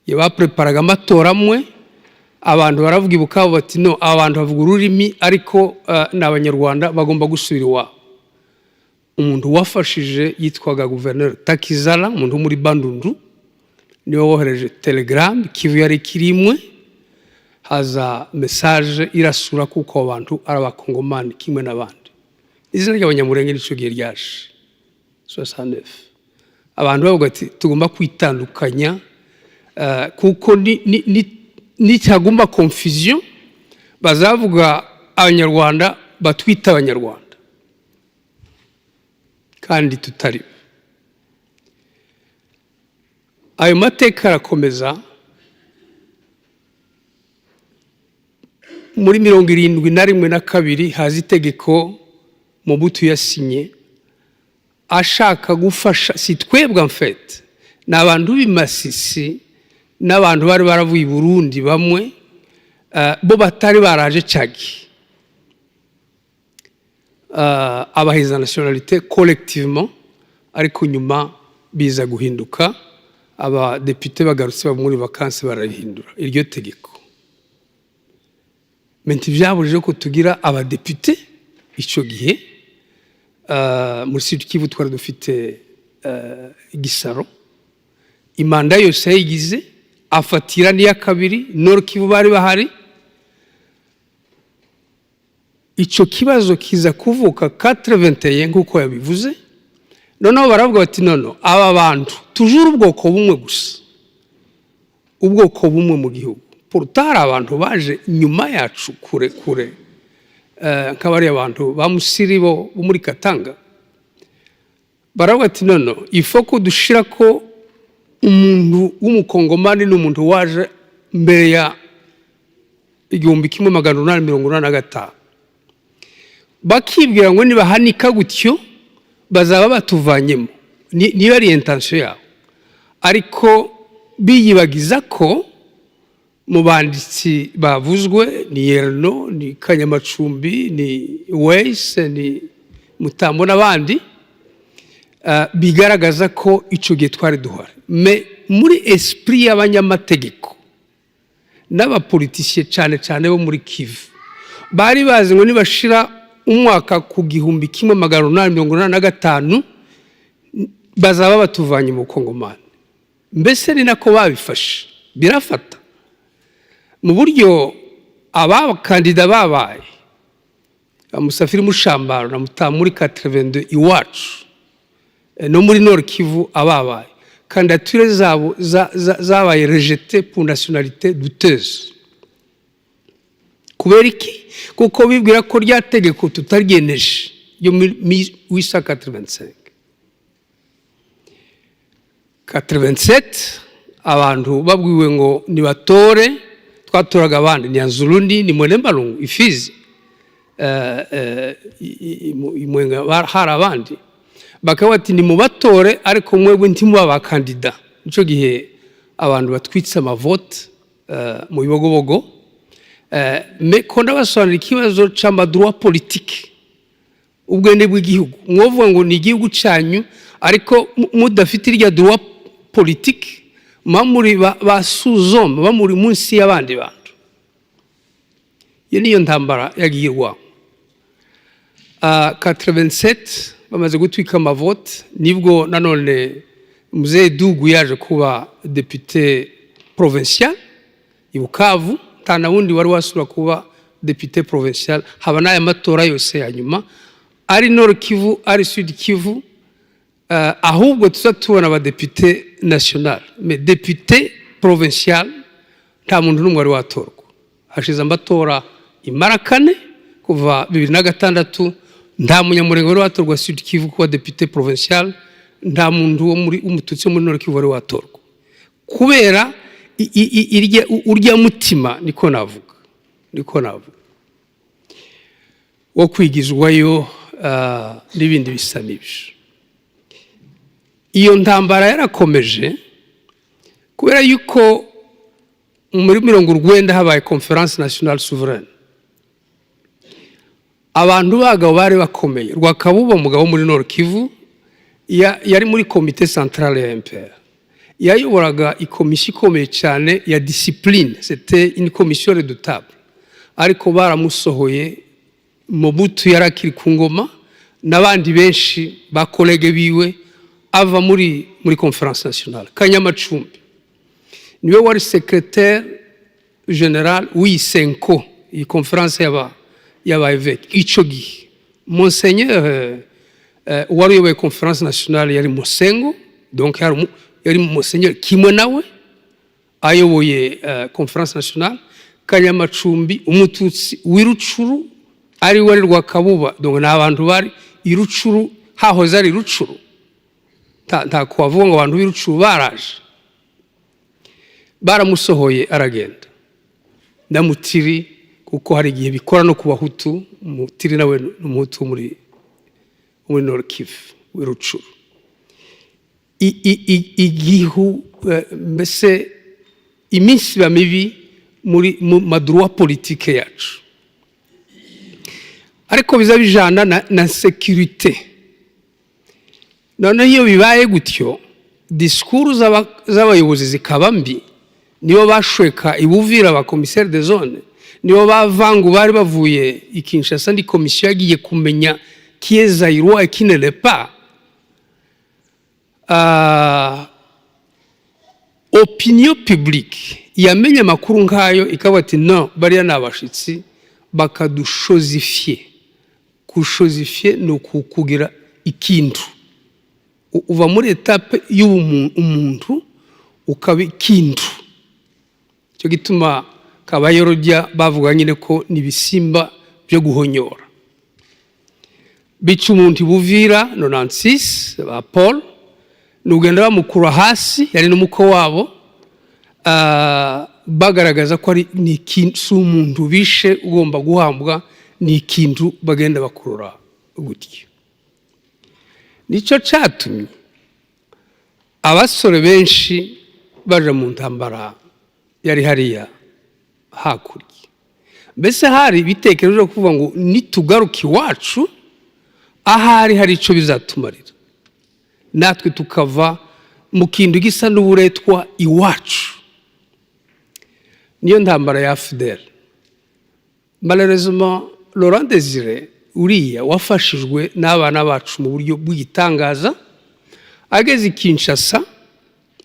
Bapreparaga amatora amwe, abantu baravuga i Bukavu bati: "No, aba bantu bavuga ururimi, ariko ni Abanyarwanda, bagomba gusubira iwabo." Umuntu wafashije yitwaga guverineri Takizala, umuntu wo muri Bandundu, niwe wohereje telegram. Kivu yari kirimwe, haza message irasura kuko abo bantu ari Abakongomani kimwe n'abandi. Izina ry'Abanyamurenge nicyo gihe ryaje 69. Abantu bavuga ati: "Tugomba kwitandukanya, kuko nitagomba confusion, bazavuga Abanyarwanda, batwita Abanyarwanda kandi tutari bo." Ayo mateka arakomeza. Muri 71 na kabiri haza itegeko Mobutu yasinye ashaka gufasha, si twebwe en fait, ni abantu b'imasisi n'abantu bari baravuye i Burundi bamwe, bo batari baraje cagi, abaheza nationalité collectivement. Ariko nyuma biza guhinduka, abadepite bagarutse muri vacances bararihindura iryo tegeko. Mais ntibyabujije ko tugira abadepite. Icyo gihe muri Sud Kivu twari dufite Gisaro, imanda yose yayigize, afatira n'iya kabiri. Nord Kivu bari bahari. Icyo kibazo kiza kuvuka 81 nk'uko yabivuze. Noneho baravuga bati: "Nono aba bantu tujure ubwoko bumwe gusa, ubwoko bumwe mu gihugu." Pourtant hari abantu baje nyuma yacu kure kure, nk'abariya bantu ba Musiri bo muri Katanga. Baravuga ati: "Nono ifo ko dushira ko umuntu w'Umukongomani ni umuntu waje mbere ya 1885." Bakibwira ngo nibahanika gutyo bazaba batuvanyemo. Niba ari intention yabo, ariko biyibagiza ko mu banditsi bavuzwe ni Yerno, ni Kanyamacumbi, ni Wese, ni Mutambo n'abandi, bigaragaza ko icyo gihe twari duhari. Mais muri esprit y'abanyamategeko n'abapoliticiens, cyane cyane bo muri Kivu, bari bazi ngo nibashira umwaka ku 1885 bazaba batuvanye mu Kongomani. Mbese ni nako babifashe, birafata mu buryo abakandida babaye Musafiri Mushambaro na Mutamuri 82 iwacu, no muri Nord Kivu ababaye kandidatures zabo zabaye rejetées pour nationalité douteuse. Kubera iki? Kuko bibwira ko rya tegeko tutaryeneje ryo muri 1885. 87 abantu babwiwe ngo nibatore, twatoraga abandi, ni Anzuluni, ni Mwene Mbalungu ifizi, Imwenga hari abandi, bakaba bati: "Nimubatore, ariko mwebwe ntimuba abakandida." Nicyo gihe abantu batwitse amavote mu Bibogobogo. Mais ko ndabasobanurira ikibazo c'amadroits politiques, ubwende bw'igihugu, mwovuga ngo ni igihugu cyanyu, ariko mudafite irya droit politique, muba muri ba sous-hommes, muba muri munsi y'abandi bantu. Iyo niyo ntambara yagiye irwanywa. 87 bamaze gutwika amavote, nibwo nanone Muzehe Dugu yaje kuba député provincial i Bukavu. Nta na wundi wari wasubira kuba député provincial. Haba n'aya matora yose ya nyuma, ari Nord Kivu, ari Sud Kivu, ahubwo tuza tubona abadepite national, mais député provincial nta muntu n'umwe wari watorwa. Hashize amatora imara kane, kuva 2006, nta Munyamurenge wari watorwa Sud Kivu kuba député provincial, nta muntu wo muri Umututsi wo muri Nord Kivu wari watorwa, kubera urya mutima, niko navuga. Wo kwigizwayo n'ibindi bisa n'ibyo. Iyo ntambara yarakomeje kubera yuko muri 90 habaye Conférence nationale souveraine. Abantu b'abagabo bari bakomeye, Rwakabuba, umugabo wo muri Nord Kivu, yari muri comité central ya MPR, yayoboraga ikomisiyo ikomeye cyane ya discipline, c'était une commission redoutable, ariko baramusohoye. Mobutu yari akiri ku ngoma n'abandi benshi ba collègues biwe, ava muri Conférence nationale. Kanyamacumbi niwe wari secrétaire général w'iyi CENCO, iyi conférence y'aba évêques. Icyo gihe monseigneur wari uyoboye Conférence nationale yari Monsengwo, donc yari monseigneur kimwe nawe ayoboye Conférence nationale. Kanyamacumbi, Umututsi w'i Rucuru, ari we Rwakabuba, donc ni abantu bari i Rucuru, hahoze ari Rucuru. Nta kubavuga ngo abantu b'i Rucuru baraje baramusohoye aragenda na Mutiri, kuko hari igihe bikora no ku Bahutu. Mutiri nawe ni Umuhutu wo muri Nord Kivu w'i Rucuru. Igihu mbese iminsi iba mibi muri mu ma droits politiques yacu, ariko biza bijana na sécurité. Noneho iyo bibaye gutyo, discours z'abayobozi zikaba mbi. Nibo bashweka ibuvira ba commissaire de zone, nibo bavangu bari bavuye i Kinshasa. Ndi komisiyo yagiye kumenya qui est zaïrois et qui ne l'est pas. Opinion publique yamenye amakuru nk'ayo ikavuga ati: "No, bariya ni abashitsi." Bakaduchosifier. Kuchosifier ni ukukugira ikintu. Uva muri étape y'umuntu ukaba ikintu. Icyo gituma kabayorojya bavuga nyine ko ni ibisimba byo guhonyora. Bica umuntu ibuvira 96, ba Paul nugenda bamukura hasi, yari n'umukwe wabo, bagaragaza ko ari ni si umuntu bishe ugomba guhambwa, ni ikintu bagenda bakurura gutyo. Nicyo cyatumye abasore benshi baja mu ntambara yari hariya hakurya. Mbese hari ibitekerezo byo kuvuga ngo nitugaruka iwacu, ahari hari icyo bizatumarira, natwe tukava mu kintu gisa n'uburetwa iwacu. Niyo ntambara ya AFDL. Malheureusement, Laurent Désiré uriya wafashijwe n'abana bacu mu buryo bw'igitangaza, ageze i Kinshasa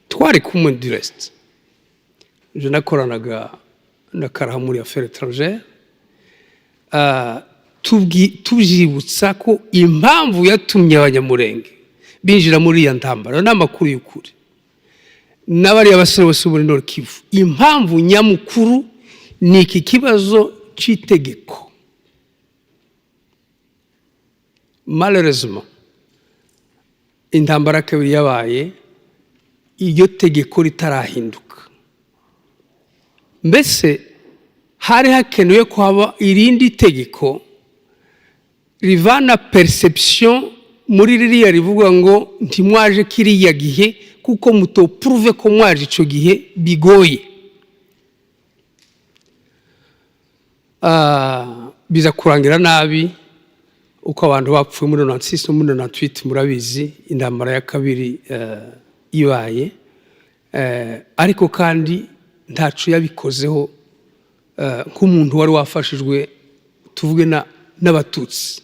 twari kumwe. Du reste, je nakoranaga na Karaha muri affaires étrangères. Tubyibutsa ko impamvu yatumye Abanyamurenge binjira muri iya ntambara n'amakuru y'ukuri n'abariya basore bose muri Nord Kivu, impamvu nyamukuru ni iki kibazo cy'itegeko. Malheureusement, intambara kabiri yabaye iryo tegeko ritarahinduka. Mbese hari hakenewe ko haba irindi tegeko rivana perception muri ririya rivuga ngo ntimwaje kiriya gihe, kuko mutoprouve ko mwaje icyo gihe bigoye. Biza kurangira nabi uko abantu bapfuye muri 96 no muri 98, murabizi, intambara ya kabiri ibaye. Ariko kandi ntaco yabikozeho nk'umuntu wari wafashijwe, tuvuge n'Abatutsi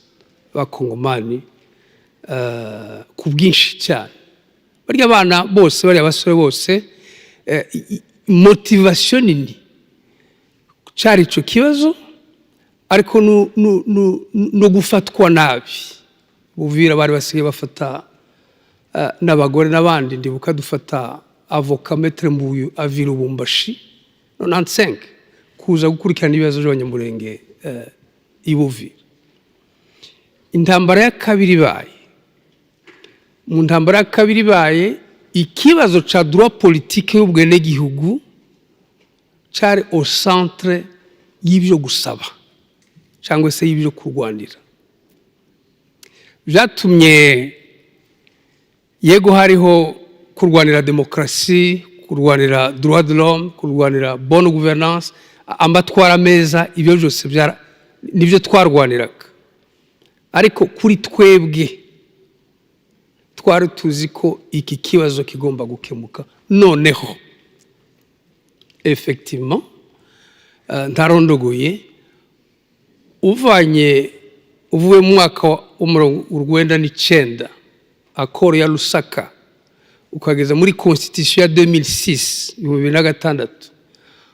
b'Abakongomani ku bwinshi cyane. Barya abana bose, bariya basore bose, motivation nini cyari ico kibazo, ariko no gufatwa nabi. Buvira bari basigaye bafata n'abagore n'abandi. Ndibuka dufata avocat Maître Mbuyu avira Lubumbashi 95 kuza gukurikirana ibibazo by'Abanyamurenge i Buvira. Intambara ya kabiri ibaye, mu ntambara ya kabiri ibaye, ikibazo ca droit politique y'ubwenegihugu cari au centre y'ibyo gusaba. Cyangwa se y'ibyo kurwanira byatumye, yego, hariho kurwanira demokarasi, kurwanira droit de l'homme, kurwanira bonne gouvernance, amatwara meza, ibyo byose nibyo twarwaniraga. Ariko kuri twebwe twari tuzi ko iki kibazo kigomba gukemuka. Noneho effectivement, ntarondogoye, uvanye uvuye mu mwaka wa 1990, accord ya Lusaka, ukageza muri constitution ya 2006, 2006,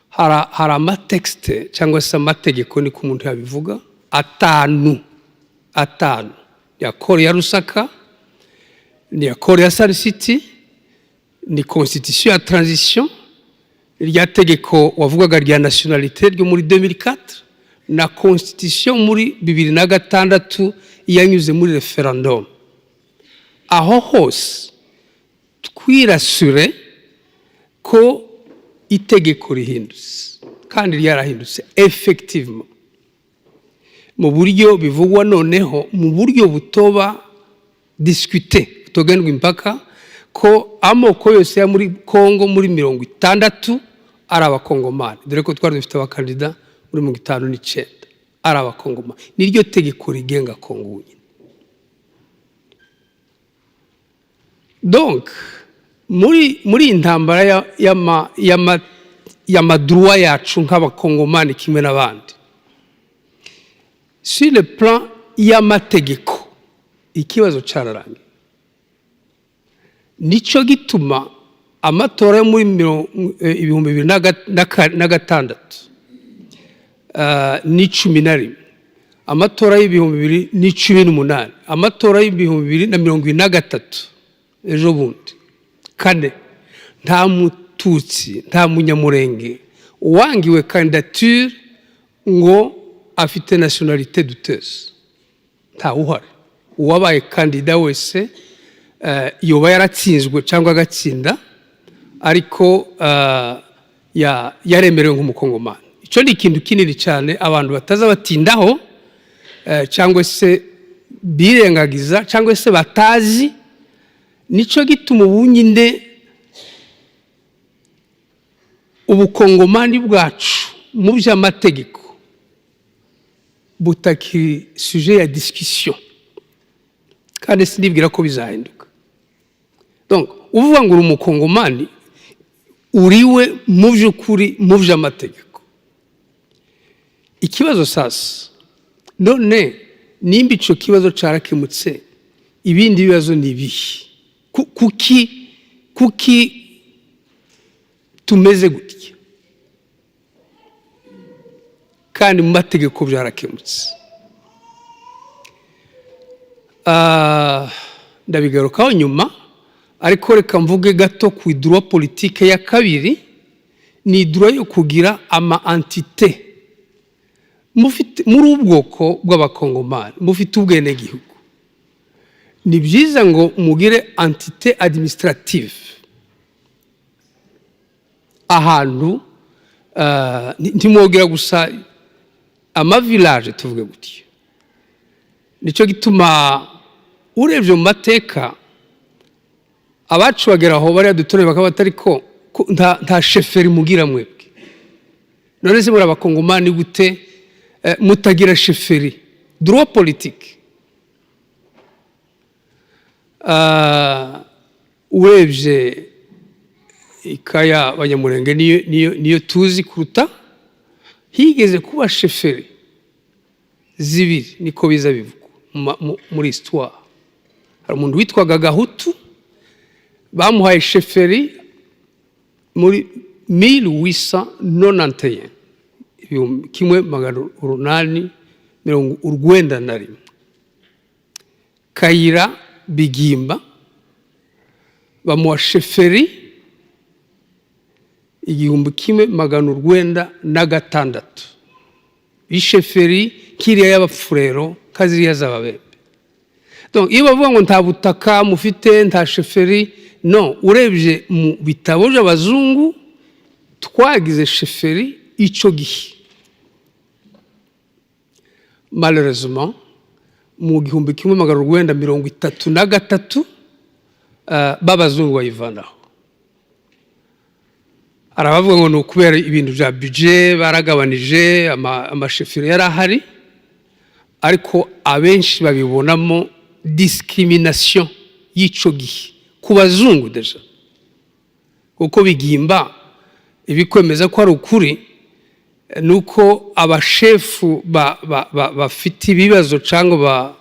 hari ama textes cyangwa se amategeko, niko umuntu yabivuga, atanu atanu: ni accord ya Lusaka, ni accord ya Sun City, ni constitution ya transition, rya tegeko wavugaga rya nationalité ryo muri 2004, na constitution muri 2006 yanyuze muri referendum. Aho hose twirasure ko itegeko rihindutse, kandi ryarahindutse effectivement mu buryo bivugwa, noneho mu buryo butoba discuté, butogendwa impaka, ko amoko yose ya muri Kongo muri 60 ari Abakongomani, dore ko twari dufite abakandida muri 59 ari Abakongomani. Niryo tegeko rigenga Kongo nyine. Donc muri iyi ntambara y'ama droits yacu nk'Abakongomani kimwe n'abandi, sur le plan y'amategeko ikibazo cyararangiye. Nicyo gituma amatora yo muri 2006 n'11, amatora y'2018, amatora y'2023, ejo bundi kane, nta Mututsi, nta Munyamurenge wangiwe kandidatire ngo afite nationalité douteuse. Ntawuhari. Uwabaye kandida wese, yoba yaratsinzwe cyangwa agatsinda, ariko yaremerewe nk'Umukongomani. Icyo ni ikintu kinini cyane abantu bataza batindaho, cyangwa se birengagiza, cyangwa se batazi. Nicyo gituma ubu nyine ubukongomani bwacu mu by'amategeko butakiri sujet ya discussion, kandi sinibwira ko bizahinduka. Donc uvuga ngo uri Umukongomani, uriwe mu by'ukuri mu by'amategeko. Ikibazo sasa none, nimba icyo kibazo cyarakemutse, ibindi bibazo ni ibihe? Kuki tumeze gutya kandi mu mategeko byarakemutse? Ndabigarukaho nyuma, ariko reka mvuge gato ku droit politique ya kabiri. Ni droit yo kugira ama entités. Mufite muri ubwoko bw'Abakongomani, mufite ubwenegihugu, ni byiza ngo mugire entité administrative ahantu, ntimwogira gusa ama villages, tuvuge gutyo. Nicyo gituma urebye mu mateka, abacu bagera aho bariya dutore bakaba batari ko nta chefferie mugira mwebwe. None se muri Abakongomani gute mutagira chefferie? Droit politique. Urebye ikaya Abanyamurenge niyo tuzi kuruta. Higeze kuba chefferie zibiri, niko biza bivugwa muri histoire. Hari umuntu witwaga Gahutu, bamuhaye chefferie muri 1891, 1891. Kayira Bigimba bamuha chefferie 1906, i chefferie kiriya y'Abapfurero, kaziriya z'Ababembe. Donc iyo bavuga ngo nta butaka mufite, nta chefferie, no urebye mu bitabo by'abazungu twagize chefferie icyo gihe. Malheureusement, mu 1933 b'abazungu bayivanaho. Hari abavuga ngo ni ukubera ibintu bya budget baragabanije amachefferies yari ahari, ariko abenshi babibonamo discrimination y'ico gihe ku bazungu déjà, kuko Bigimba ibikwemeza ko ari ukuri ni uko abashefu bafite ibibazo cyangwa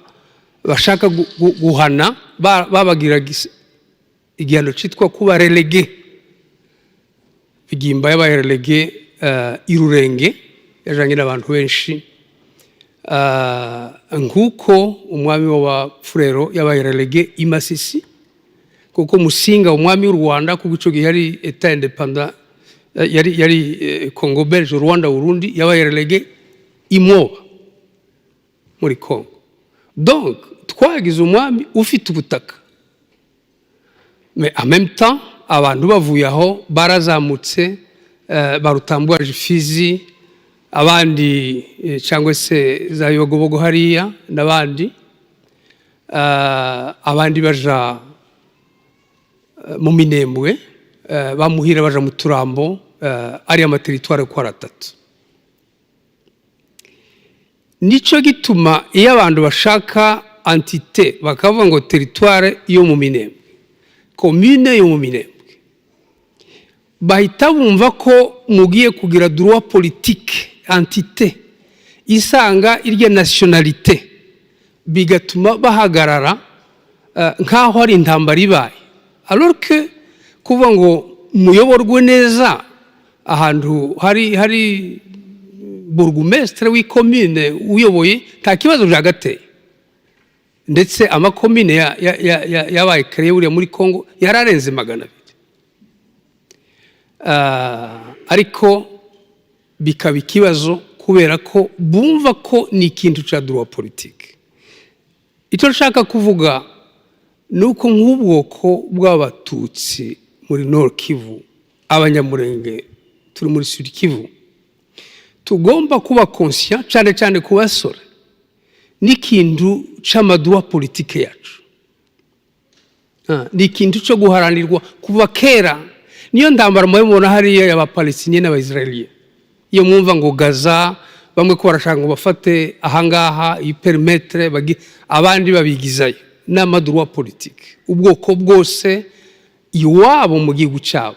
bashaka guhana babagiraga igihano cyitwa kuba relégué. Bigimba yabaye relégué i Rurenge, yajanye n'abantu benshi, nk'uko umwami w'Abapfurero yabaye relégué i Masisi, kuko Musinga, umwami w'u Rwanda, kuko ico gihe yari État indépendant, yari Congo Belge, Rwanda, Burundi, yabaye relégué i Moba muri Congo. Donc twagize umwami ufite ubutaka, mais en même temps abantu bavuye aho barazamutse, barutambwaje Fizi, abandi cyangwa se za Yogobogo hariya n'abandi, abandi baja mu Minembwe, bamuhira baja mu Turambo, ariya amaterritoire uko ari atatu. Nico gituma iyo abantu bashaka entité bakavuga ngo territoire yo mu Minembwe, commune yo mu Minembwe, bahita bumva ko mugiye kugira droit politique, entité isanga irya nationalité, bigatuma bahagarara nk'aho ari intambara ibaye, alors que kuvuga ngo muyoborwe neza ahantu hari bourgmestre w'ikomine uyoboye, nta kibazo byagateye. Ndetse amakomine yabaye créé buriya muri Congo yararenze 200. Ariko bikaba ikibazo kubera ko bumva ko ni ikintu cya droit politique. Icyo nshaka kuvuga ni uko nk'ubwoko bw'Abatutsi muri Nord Kivu, Abanyamurenge turi muri Sud Kivu, tugomba kuba conscient, cyane cyane ku basore, n'ikintu c'amadroit politique yacu. Ni ikintu cyo guharanirwa kuva kera. Niyo ndambara mubona hariya y'Abapalestiniens n'Abaisraéliens. Iyo mwumva ngo Gaza, bamwe ko barashaka ngo bafate ahangaha iyi périmètre, abandi babigizayo, ni amadroit politique. Ubwoko bwose iwabo mu gihugu cyabo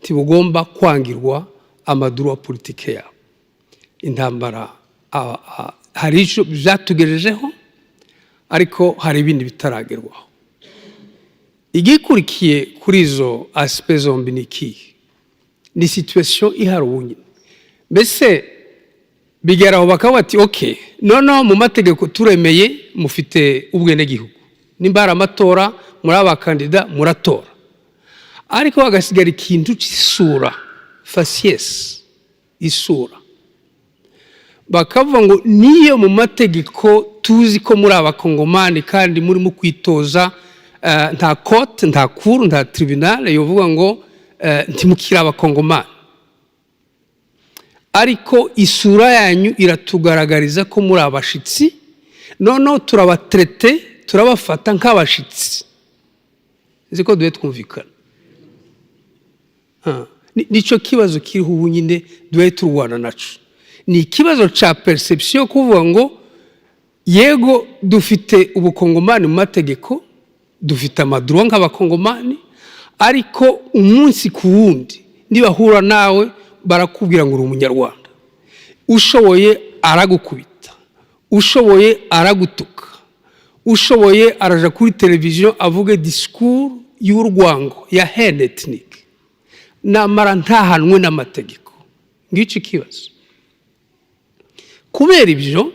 ntibugomba kwangirwa amadroit politique yabo. Intambara hari icyo byatugejejeho, ariko hari ibindi bitaragerwaho. Igikurikiye kuri izo aspects zombi ni ikihe? Ni situation ihari ubu nyine. Mbese bigera aho bakaba bati: "OK, noneho mu mategeko turemeye mufite ubwenegihugu, nimba hari amatora muri abakandida muratora," ariko hagasigara ikintu cy'isura, faciès, isura. Bakavuga ngo niyo mu mategeko tuzi ko muri Abakongomani kandi murimo kwitoza, nta court, nta cour, nta tribunal yovuga ngo ntimukiri Abakongomani, ariko isura yanyu iratugaragariza ko muri abashitsi. Noneho turabatraite, turabafata nk'abashitsi. Nzi ko duhe twumvikana. Nicyo kibazo kiriho ubu nyine duhe turwana naco. Ni ikibazo cya perception, kuvuga ngo yego, dufite ubukongomani mu mategeko, dufite amadroit nk'Abakongomani, ariko umunsi ku wundi nibahura nawe barakubwira ngo uri Umunyarwanda. Ushoboye aragukubita, ushoboye aragutuka, ushoboye araja kuri televiziyo avuge discours y'urwango ya haine ethnique, namara ntahanwe n'amategeko. Ngicyo ikibazo. Kubera ibyo,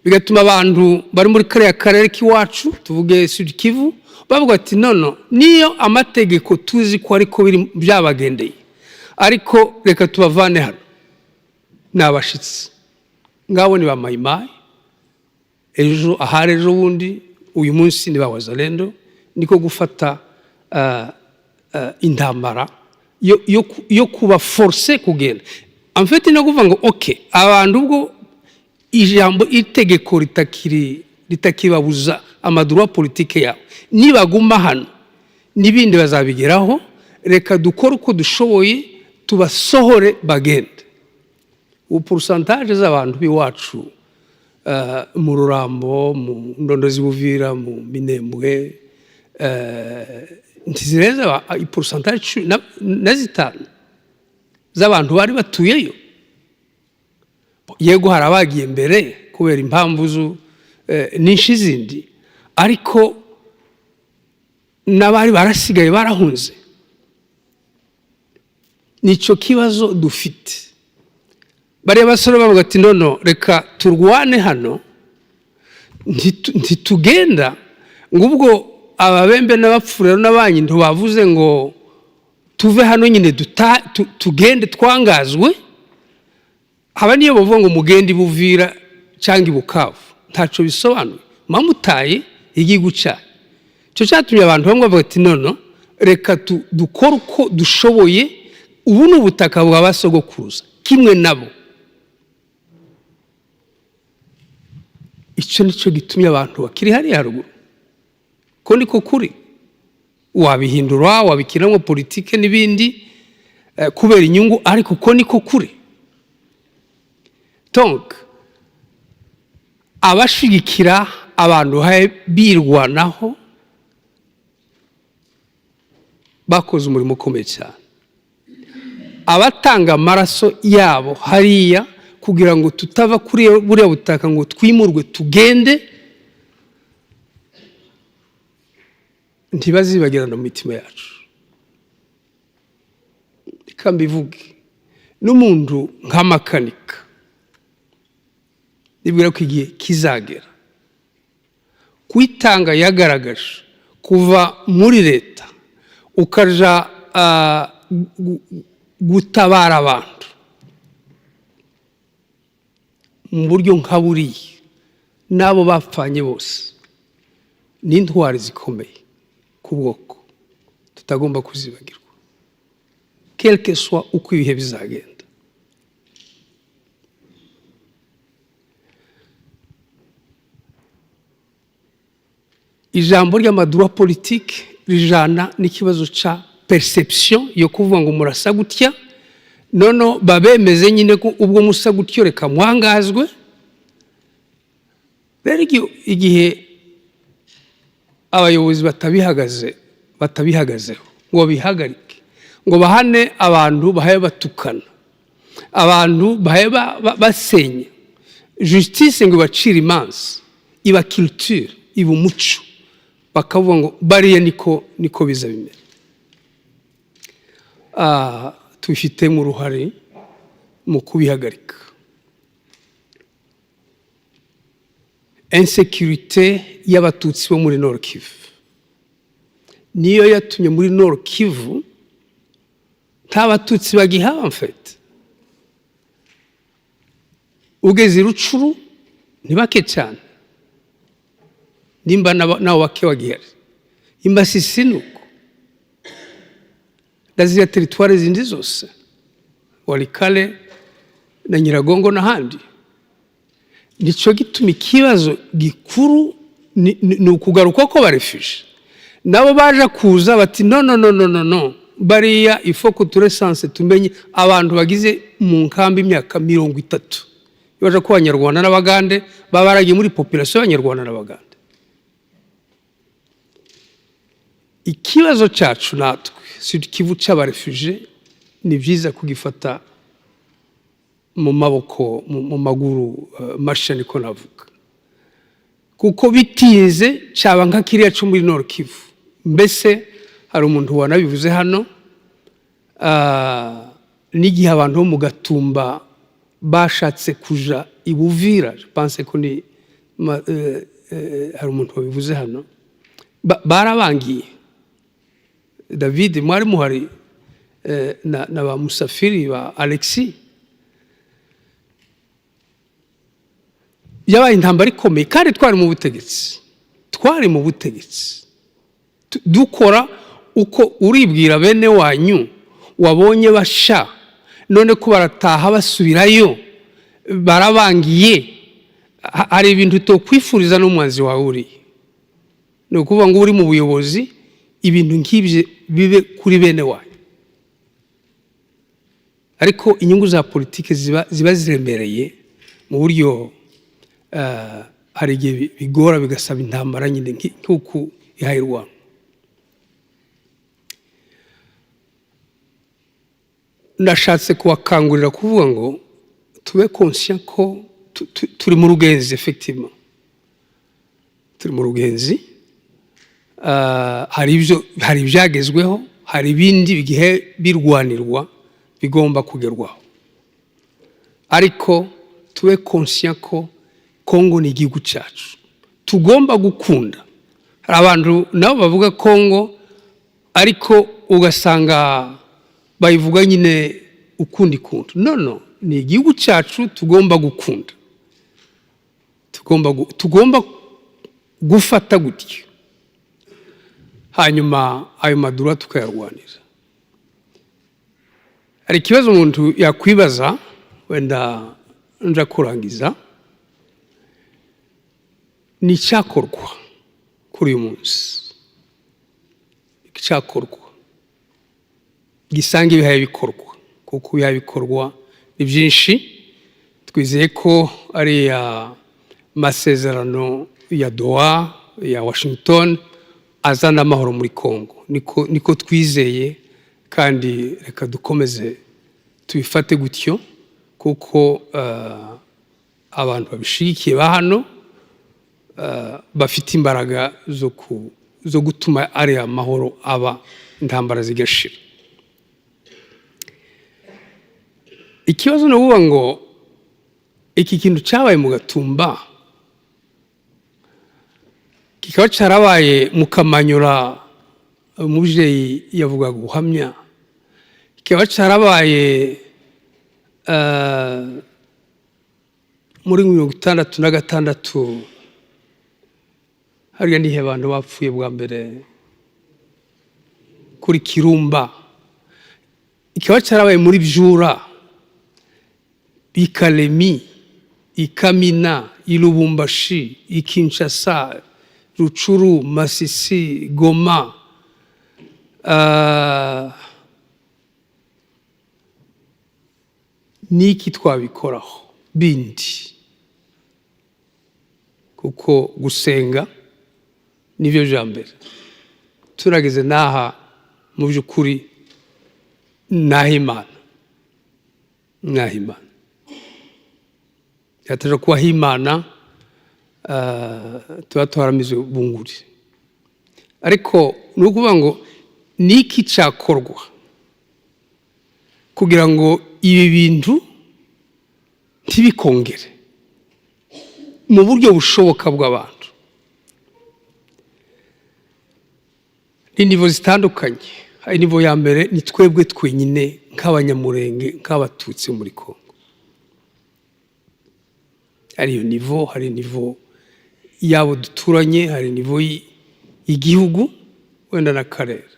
bigatuma abantu bari muri kariya karere k'iwacu, tuvuge Sud Kivu, bavuga ati: "Nono niyo amategeko tuzi ko ariko biri byabagendeye, ariko reka tubavane hano, ni abashitsi." Ngabo ni ba Mayimayi ejo, ahari ejo bundi, uyu munsi ni ba Wazalendo. Niko gufata intambara yo kuba forcer kugenda, en fait no kuvuga ngo: "OK, abantu ubwo Ijambo itegeko ritakiri, ritakibabuza ama droits politiques yabo. Nibaguma hano n'ibindi bazabigeraho. Reka dukore uko dushoboye tubasohore bagende. Ubu pourcentage z'abantu b'iwacu mu Rurambo, mu Ndondo z'Ibuvira, mu Minembwe, ntizirenze i pourcentage 15 z'abantu bari batuyeyo. Yego, hari abagiye mbere kubera impamvu nyinshi zindi, ariko n'abari barasigaye barahunze. Nicyo kibazo dufite. Bariya basore bavuga ati: "Non, non, reka turwane hano, ntitugenda." Ngo ubwo Ababembe n'Abapfurero n'abanyi ntibavuze ngo tuve hano nyine, tugende twangazwe. Haba niyo bavuga ngo mugende i Buvira cyangwa i Bukavu, ntacyo bisobanuye, mamutaye igihugu cyanyu. Icyo cyatumye abantu bamwe bavuga ati: "Non, non, reka dukore uko dushoboye. Ubu ni ubutaka bwa ba sogokuruza kimwe nabo." Icyo nicyo gitumye abantu bakiri hariya haruguru. Ko niko kuri, wabihindura, wabikinamo politike n'ibindi kubera inyungu, ariko uko niko kuri. Donc abashigikira abantu birwanaho bakoze umurimo ukomeye cyane. Abatanga amaraso yabo hariya kugira ngo tutava kuri buriya butaka ngo twimurwe tugende, ntibazibagirana mu mitima yacu. Reka mbivuge, n'umuntu nka Makanika, nibwira ko igihe kizagera kwitanga yagaragaje kuva muri leta ukaja gutabara abantu mu buryo nka buriya, n'abo bapfanye bose, n'intwari zikomeye ku bwoko tutagomba kuzibagirwa, quelque soit uko ibihe bizagenda. Ijambo ry'ama droits politiques rijana n'ikibazo ca perception yo kuvuga ngo murasa gutya. Noneho babemeze nyine ko ubwo musa gutyo, reka mwangazwe. Rero igihe abayobozi batabihagazeho ngo babihagarike, ngo bahane abantu bahaye batukana, abantu bahaye basenya justice, ngo ibacire imanza, iba culture, iba umuco, bakavuga ngo bariya niko biza bimera. Tubifitemo uruhare mu kubihagarika. Insécurité y'Abatutsi bo muri Nord Kivu niyo yatumye muri Nord Kivu nta Batutsi bagihaba. En fait, ugeze i Rutshuru ni bake cyane, nimba nabo bake bagihari. I Masisi ni uko, na ziriya territoires zindi zose, Walikale na Nyiragongo n'ahandi. Nicyo gituma ikibazo gikuru ni ukugaruka ko ba réfugiés nabo baje kuza bati: "Non, non, non, non, non, non, bariya il faut que tu recenses, tumenye abantu bagize mu nkambi imyaka 30." Iyo baje ko Abanyarwanda n'Abagande baba baragiye muri population y'Abanyarwanda n'Abagande. Ikibazo cyacu natwe si Kivu cy'aba réfugiés, ni byiza kugifata mu maboko, mu maguru mashya, niko navuga, kuko bitinze cyaba nka kiriya cyo muri Nord Kivu. Mbese hari umuntu wanabivuze hano, n'igihe abantu bo mu Gatumba bashatse kuja i Buvira, je pense ko ni hari umuntu wabivuze hano, barabangiye. David, mwari muhari, na ba Musafiri, ba Alexis. Yabaye intambara ikomeye kandi twari mu butegetsi, twari mu butegetsi dukora uko uribwira bene wanyu wabonye basha, none ko barataha basubirayo, barabangiye. Hari ibintu utokwifuriza n'umwanzi wawe uriya. Ni ukuvuga ngo uri mu buyobozi, ibintu nk'ibyo bibe kuri bene wanyu. Ariko inyungu za politiki ziba ziremereye mu buryo hari igihe bigora, bigasaba intambara nyine nk'uku ihaye Rwanda. Ndashatse kubakangurira kuvuga ngo tube conscient ko turi mu rugenzi. Effectivement, turi mu rugenzi. Hari ibyagezweho, hari ibindi bigihe birwanirwa bigomba kugerwaho, ariko tube conscient ko Kongo ni igihugu cyacu tugomba gukunda. Hari abantu nabo bavuga Kongo, ariko ugasanga bayivuga nyine ukundi kuntu. No, ni igihugu cyacu tugomba gukunda, tugomba gufata gutyo, hanyuma ayo ma droits tukayarwanira. Hari ikibazo umuntu yakwibaza, wenda nja kurangiza: ni icyakorwa kuri uyu munsi, icyakorwa gisanga ibihaye bikorwa, kuko ibihaye bikorwa ni byinshi. Twizeye ko ariya masezerano ya Doha, ya Washington, azana amahoro muri Congo. Niko twizeye, kandi reka dukomeze tubifate gutyo, kuko abantu babishigikiye ba hano bafite imbaraga zo gutuma ariya mahoro aba, intambara zigashira. Ikibazo ni ukuvuga ngo iki kintu cyabaye mu Gatumba, kikaba cyarabaye mu Kamanyura, umubyeyi yavugaga ubuhamya, kikaba cyarabaye muri 66. Hariya nihe abantu bapfuye bwa mbere kuri Kirumba. Kikaba cyarabaye muri Byura, i Kalemi, i Kamina, i Lubumbashi, i Kinshasa, Rutshuru, Masisi, Goma. Niki twabikoraho bindi? Kuko gusenga nibyo bya mbere. Turageze n'aha, mu by'ukuri n'aho Imana yataje kubaho Imana, tuba twaramize bunguri. Ariko ni ukuvuga ngo niki cyakorwa kugira ngo ibi bintu ntibikongere mu buryo bushoboka bw'abantu? Ni niveau zitandukanye. Hari niveau ya mbere, ni twebwe twenyine nk'Abanyamurenge, nk'Abatutsi muri Kongo. Hari iyo niveau, hari niveau y'abo duturanye, hari niveau y'igihugu, wenda n'akarere.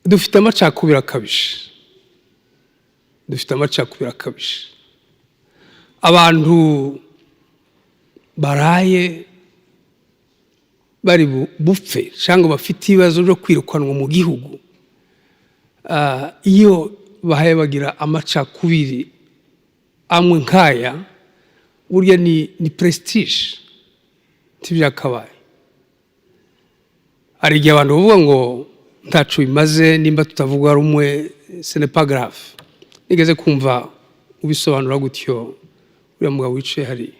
Dufite amacakubiri akabije, dufite amacakubiri akabije. Abantu baraye bari bupfe cyangwa bafite ibibazo byo kwirukanwa mu gihugu, iyo bahaye bagira amacakubiri amwe nk'aya, burya ni prestige, ntibyakabaye. Hari igihe abantu bavuga ngo ntacu bimaze nimba tutavuga rumwe, ce n'est pas grave. Nigeze kumva ubisobanura gutyo, uriya mugabo wicaye hari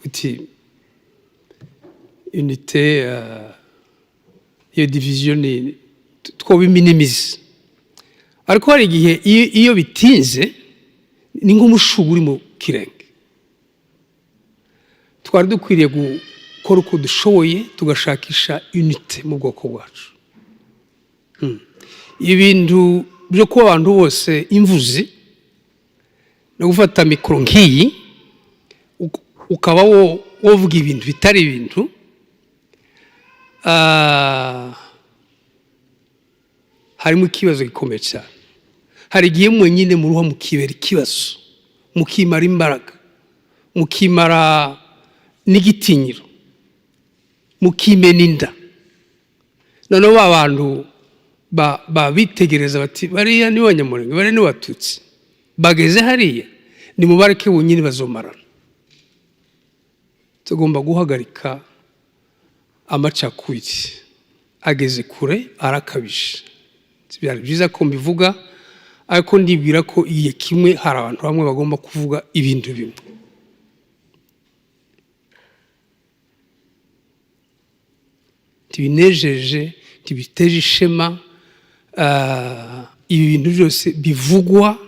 uti unité, iyo division ni twobiminimiza. Ariko hari igihe iyo bitinze ni nk'umushugu uri mu kirenge. Twari dukwiriye gukora uko dushoboye tugashakisha unité mu bwoko bwacu. Ibintu byo kuba abantu bose imvuzi no gufata mikoro nk'iyi ukaba wovuga ibintu bitari ibintu, harimo ikibazo gikomeye cyane. Hari igihe mwenyine muruha, mukibera ikibazo, mukimara imbaraga, mukimara n'igitinyiro, mukimena inda. Noneho ba bantu babitegereza bati: "Bariya ni Banyamurenge, bariya ni Batutsi, bageze hariya, nimubareke bonyine bazomarana." Tugomba guhagarika amacakubiri, ageze kure, arakabije. Byari byiza ko mbivuga, ariko ndibwira ko igihe kimwe hari abantu bamwe bagomba kuvuga ibintu bimwe. Ntibinejeje, ntibiteje ishema ibi bintu byose bivugwa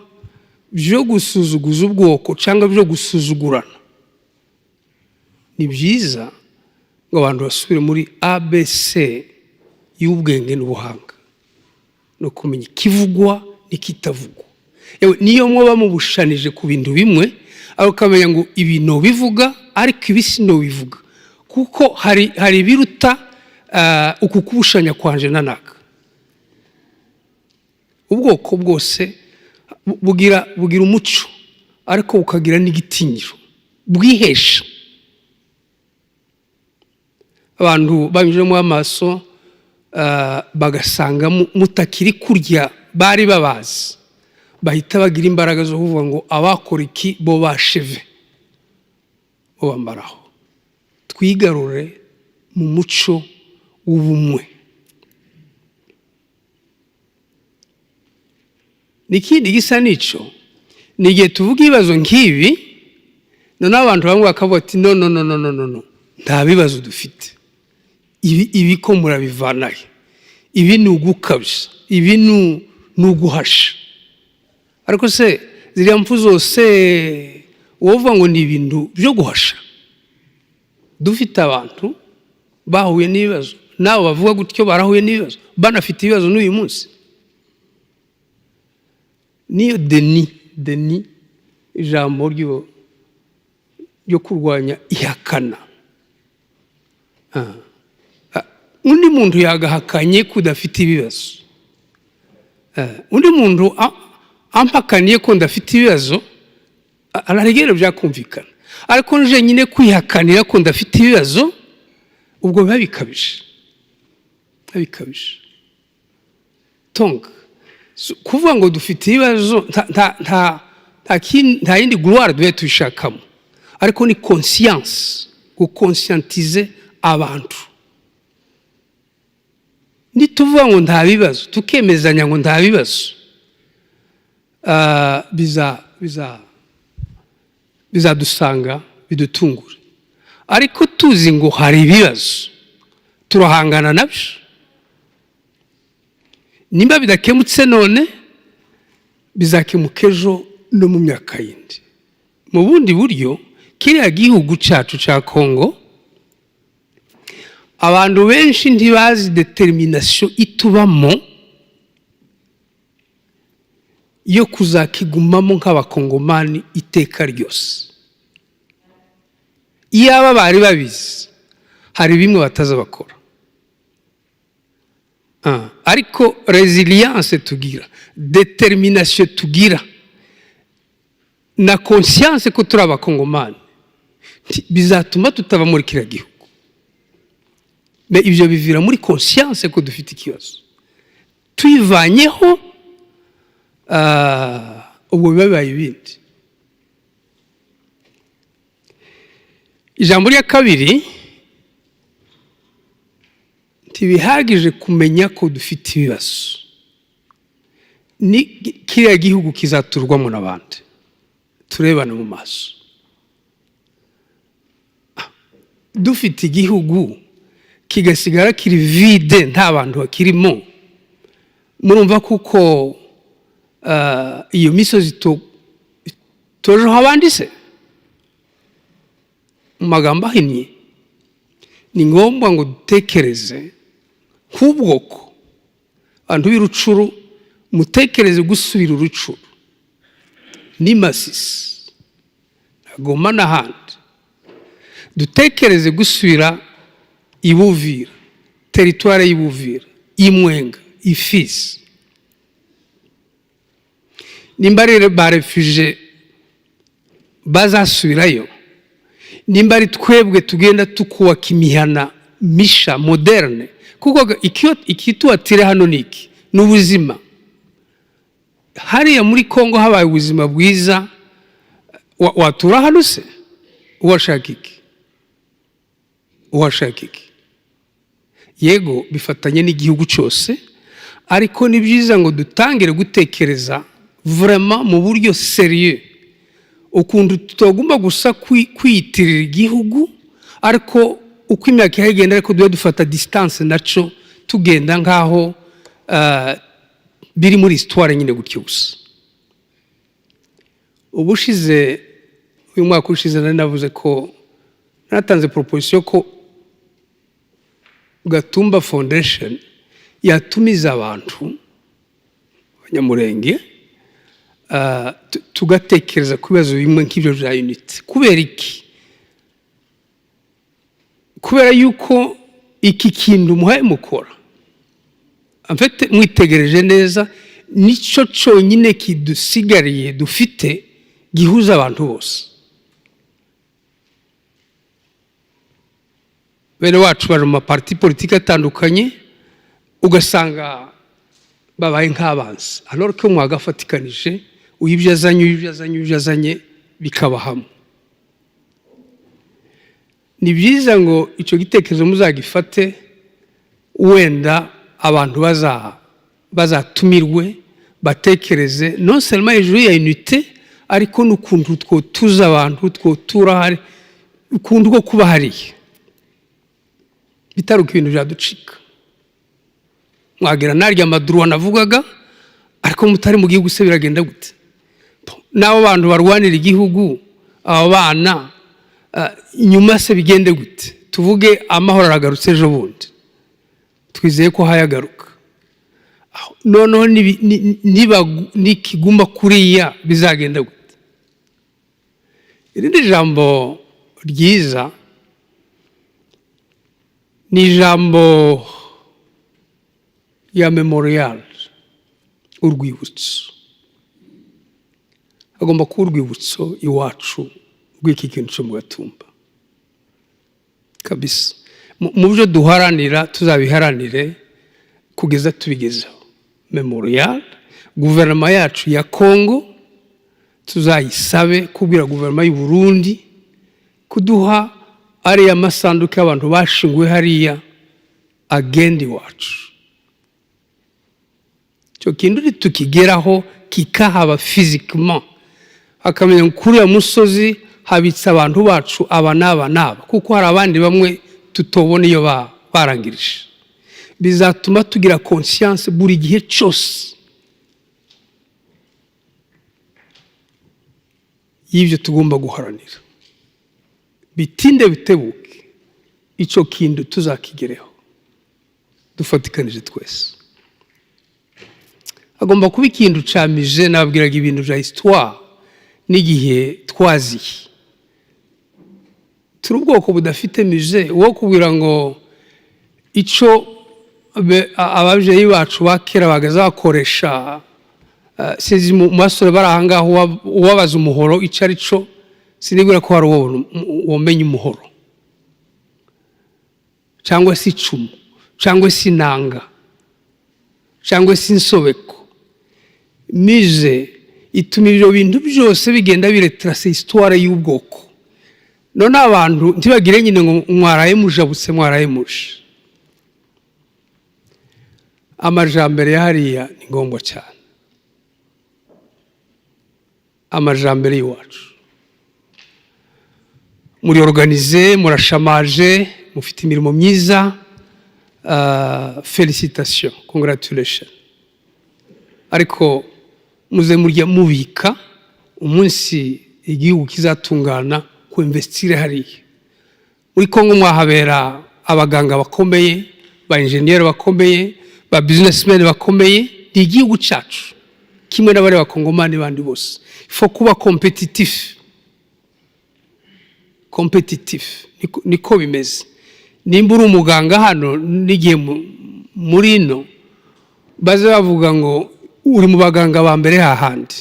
byo gusuzuguza ubwoko cyangwa byo gusuzugurana. Ni byiza ngo abantu basubire muri ABC y'ubwenge n'ubuhanga no kumenya ikivugwa n'ikitavugwa. Yewe, niyo muba mubushanije ku bintu bimwe, ariko ukamenya ngo ibi bivuga, ariko ibi sinobivuga, kuko hari ibiruta uku kubushanya kwanje na naka. Ubwoko bwose bugira umuco, ariko bukagira n'igitinyiro bwihesha. Abantu banyujemo amaso bagasanga mutakiri kurya bari babazi, bahita bagira imbaraga zo kuvuga ngo abakora iki bo basheve bo bambaraho. Twigarure mu muco w'ubumwe. N'ikindi gisa n'ico ni igihe tuvuga ibibazo nk'ibi, noneho abantu bamwe bakavuga ati: "No, no, no, no, no, no, no, nta bibazo dufite. Ibi ko murabivanahe? Ibi ni ugukabya, ibi ni uguhasha." Ariko se ziriya mpfu zose wowe ngo ni ibintu byo guhasha? Dufite abantu bahuye n'ibibazo, nabo bavuga gutyo barahuye n'ibibazo, banafite ibibazo n'uyu munsi. Niyo déni, ijambo ryo kurwanya ihakana. Undi muntu yagahakanye ko udafite ibibazo. Undi muntu ampakaniye ko ndafite ibibazo, araregera, byakumvikana. Ariko nje nyine kwihakanira ko ndafite ibibazo, ubwo biba bikabije, biba bikabije. Donc kuvuga ngo dufite ibibazo, nta yindi gloire duhe tubishakamo, ariko ni conscience, gukonscientiser abantu. Nituvuga ngo nta bibazo, tukemezanya ngo nta bibazo, bizadusanga bidutungure. Ariko tuzi ngo hari ibibazo, turahangana nabyo. Nimba bidakemutse none, bizakemuka ejo no mu myaka yindi. Mu bundi buryo, kiriya gihugu cyacu cya Kongo, abantu benshi ntibazi détermination itubamo yo kuzakigumamo nk'Abakongomani iteka ryose. Iyaba bari babizi, hari bimwe bataza bakora. Ariko résilience tugira, détermination tugira na conscience ko turi Abakongomani bizatuma tutava muri kiriya gihugu. Mais ibyo bivira muri conscience ko dufite ikibazo. Tuyivanyeho, ubwo biba bibaye ibindi. Ijambo rya kabiri: ntibihagije kumenya ko dufite ibibazo. Ni kiriya gihugu kizaturwamo n'abandi turebana mu maso. Dufite igihugu kigasigara kiri vide, nta bantu bakirimo, murumva kuko iyo misozi tojeho abandi se? Mu magambo ahinnye, ni ngombwa ngo dutekereze nk'ubwoko. Abantu b'i Rutshuru, mutekereze gusubira i Rutshuru ni Masisi na Goma n'ahandi. Dutekereze gusubira i Buvira, territoire y'i Buvira, i Mwenga, i Fizi. Nimba ari ba réfugiés bazasubirayo, nimba ari twebwe tugenda tukubaka imihana misha moderne, kuko ikituatire hano ni iki? Ni ubuzima. Hariya muri Kongo habaye ubuzima bwiza, watura hano se uwashaka iki? Uwashaka iki? Yego, bifatanye n'igihugu cyose, ariko ni byiza ngo dutangire gutekereza vraiment mu buryo sérieux, ukuntu tutagomba gusa kwiyitirira igihugu, ariko uko imyaka ihagenda ariko duhe dufata distance naco, tugenda nk'aho biri muri histoire nyine gutyo gusa. Ubushize, uyu mwaka ushize, nari navuze ko natanze proposition ko Gatumba Foundation yatumiza abantu abanyamurenge, tugatekereza ku bibazo bimwe nk'ibyo bya unité. Kubera iki? Kubera yuko iki kintu muhaye mukora, en fait, mwitegereje neza, nicyo cyonyine kidusigariye dufite gihuza abantu bose. Bene wacu bari mu maparti politiki atandukanye, ugasanga babaye nk'abanzi, alors ko mwagafatikanije, uyu ibyo azanye, uyu ibyo azanye, uyu ibyo azanye, bikaba hamwe. Ni byiza ngo icyo gitekerezo muzagifate, wenda abantu bazatumirwe batekereze non seulement hejuru ya unité, ariko n'ukuntu twotuza abantu, twotura hari ukuntu ko kuba hariya bitaruka ibintu byaducika. Mwagera narya amaduruwa navugaga, ariko mutari mu gihugu se biragenda gute? N'abo bantu barwanira igihugu, abo bana nyuma se bigende gute? Tuvuge amahoro aragarutse ejo bundi, twizeye ko hayagaruka. Noneho nikiguma kuriya bizagenda gute? Irindi jambo ryiza ni ijambo rya mémorial, urwibutso. Hagomba kuba urwibutso iwacu rw'iki kintu cyo mu Gatumba kabisa. Mu byo duharanira, tuzabiharanire kugeza tubigezeho. Mémorial, guverinoma yacu ya Kongo tuzayisabe kubwira guverinoma y'u Burundi kuduha ariya masanduku y'abantu bashinguwe hariya, agenda iwacu. Icyo kintu tukigeraho, kikahaba physiquement, akamenya ngo kuri uriya musozi habitse abantu bacu aba n'aba n'aba, kuko hari abandi bamwe tutobona iyo barangirije, bizatuma tugira conscience buri gihe cyose y'ibyo tugomba guharanira. Bitinde bitebuke, icyo kintu tuzakigereho dufatikanije twese. Agomba kuba ikintu camije. Nababwiraga ibintu bya histoire n'igihe twaziye. Turi ubwoko budafite musée wo kubwira ngo icyo ababyeyi bacu ba kera bagaza bakoresha. Sinzi mu basore bari aha ngaha, uwabaza umuhoro icyo ari cyo, sinibwira ko hari uwo womenya umuhoro cyangwa se icumu cyangwa se inanga cyangwa se insobeko. Musée ituma ibyo bintu byose bigenda biretrasa histoire y'ubwoko, none abantu ntibagire nyine ngo mwaraye mujabutse, mwaraye muje. Amajambere ya hariya ni ngombwa cyane, amajambere y'iwacu. Muri organisé, murashamaje, mufite imirimo myiza, félicitations, congratulations. Ariko muze murya mubika umunsi igihugu kizatungana ku investir hariya muri Kongo. Mwahabera abaganga bakomeye, ba enjeniyeri bakomeye, ba businessmen bakomeye. Ni igihugu cyacu kimwe n'abari bakongomani bandi bose. Faut kuba compétitif, compétitif, niko bimeze. Nimba uri umuganga hano, n'igihe muri ino baze bavuga ngo uri mu baganga ba mbere hahandi.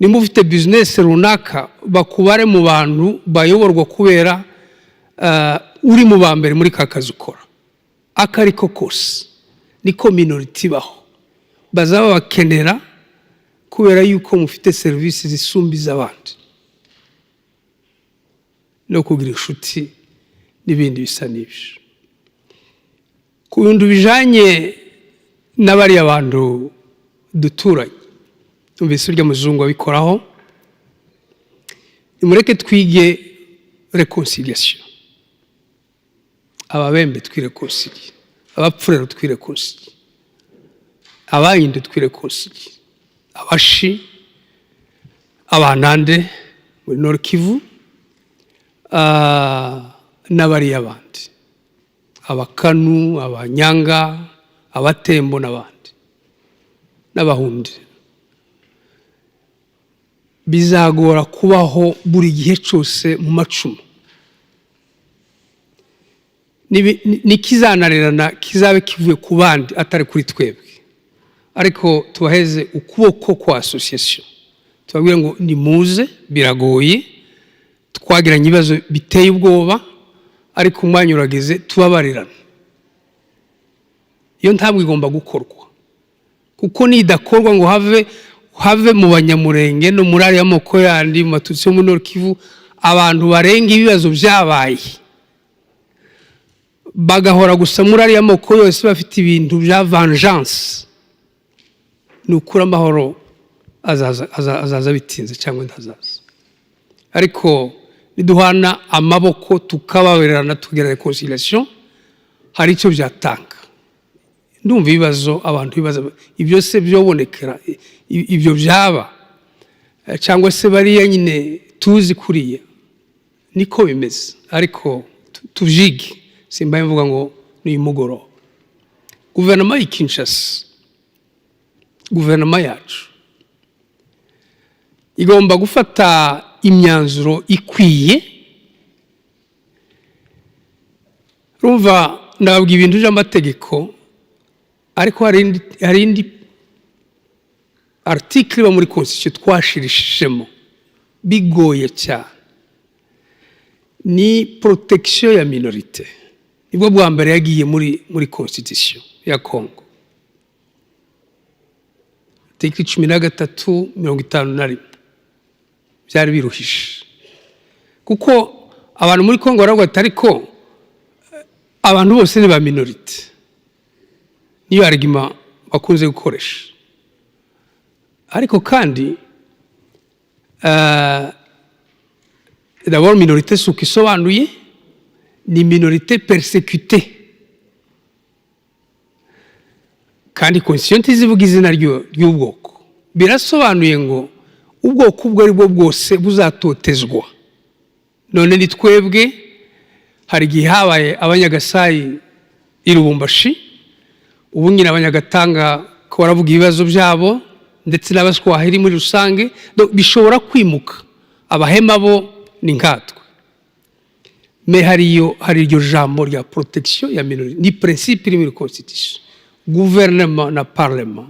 Nimba ufite business runaka, bakubare mu bantu bayoborwa kubera uri mu ba mbere muri ka kazi ukora ako ariko kose. Niko minorité ibaho, bazaba bakenera kubera yuko mufite serivisi zisumba iz'abandi, no kugira inshuti n'ibindi bisa n'ibyo. Ku bintu bijanye n'abariya bantu duturanye, numvise urya muzungu abikoraho. Nimureke twige réconciliation. Ababembe twiréconcilie, Abapfurero twiréconcilie, Abayindi twiréconcilie, Abashi, Abanande muri Nord Kivu, n'abariya bandi, Abakanu, Abanyanga, Abatembo n'abandi, n'Abahundi. Bizagora kubaho buri gihe cyose mu macumu. Nikizananirana kizabe kivuye ku bandi, atari kuri twebwe. Ariko tubaheze ukuboko kwa association, tubabwire ngo nimuze. Biragoye, twagiranye ibibazo biteye ubwoba, ariko umwanya urageze tubabarirana. Iyo ntabwo igomba gukorwa, kuko nidakorwa ngo have mu Banyamurenge no muri ariya moko yandi, mu Batutsi yo muri Nord Kivu, abantu barenga ibibazo byabaye, bagahora gusa muri ariya moko yose bafite ibintu bya vengeance, ni ukuri amahoro azaza bitinze cyangwa ntazaza. Ariko niduhana amaboko, tukababererana, tugira réconciliation, hari icyo byatanga. Ndumva ibibazo abantu bibaza, ibyo se byobonekera, ibyo byaba cyangwa se bariya nyine tuzi kuriya niko bimeze. Ariko tuvyige, simbaye mvuga ngo ni uyu mugoroba. Guverinoma y'i Kinshasa, guverinoma yacu igomba gufata imyanzuro ikwiye. Rumva, ndababwira ibintu by'amategeko, ariko hari indi article iba muri constitution twashirishijemo bigoye cyane, ni protection ya minorité. Nibwo bwa mbere yagiye muri constitution ya Congo, article 13 51. Byari biruhije, kuko abantu muri Congo baravuga ati: "Ariko abantu bose ni ba minorité." Niyo argument bakunze gukoresha. Ariko kandi d'abord minorité si uko isobanuye, ni minorité persécutée. Kandi constitution ntizivuga izina ry'ubwoko. Birasobanuye ngo ubwoko ubwo ari bwo bwose buzatotezwa. None ni twebwe, hari igihe habaye Abanyagasayi i Lubumbashi, ubu nyine Abanyagatanga ko baravuga ibibazo byabo, ndetse n'Abaswahili muri rusange. Bishobora kwimuka. Abahema bo ni nkatwe. Mais hariyo, hari iryo jambo rya protection ya minorité, ni principe iri muri constitution. Guverinoma na parlement,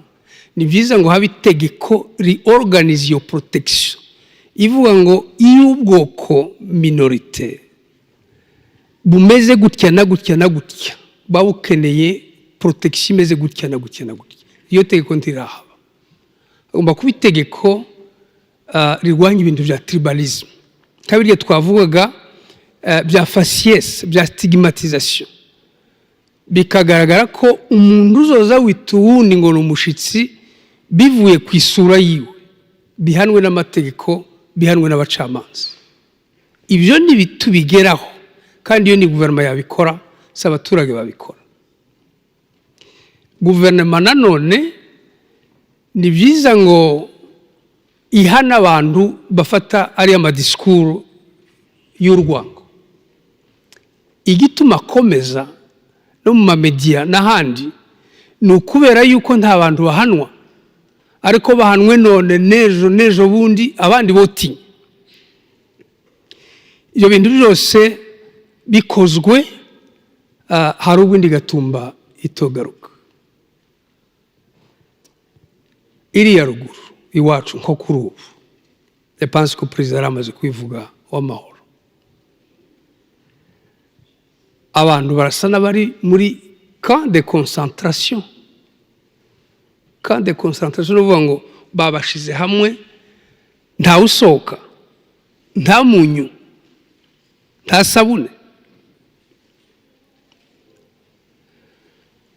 ni byiza ngo habe itegeko riorganize iyo protection, ivuga ngo iyo ubwoko minorité bumeze gutya na gutya na gutya, buba bukeneye protection imeze gutya na gutya na gutya. Iyo tegeko ntirahaba. Hagomba kuba itegeko rirwanya ibintu bya tribalisme, kabiri twavugaga bya faciès, bya stigmatisation. Bikagaragara ko umuntu uzoza wita uwundi ngo ni umushitsi bivuye ku isura yiwe, bihanwe n'amategeko, bihanwe n'abacamanza. Ibyo ntibitubigeraho, kandi iyo ni guverinoma yabikora, si abaturage babikora. Guverinoma nanone ni byiza ngo ihana abantu bafata ariya madisikuru y'urwango. Igituma akomeza no mu mamediya n'ahandi ni ukubera yuko nta bantu bahanwa. Ariko bahanwe none, n'ejo n'ejo bundi, abandi botinya. Ibyo bintu byose bikozwe, hari ubundi Gatumba itogaruka. Iriya ruguru iwacu, nko kuri ubu Je pense ko perezida yari amaze kubivuga w'amahoro. Abantu barasa n'abari muri camp de concentration. Camp de concentration ni ukuvuga ngo babashize hamwe, ntawusohoka, nta munyu, nta sabune,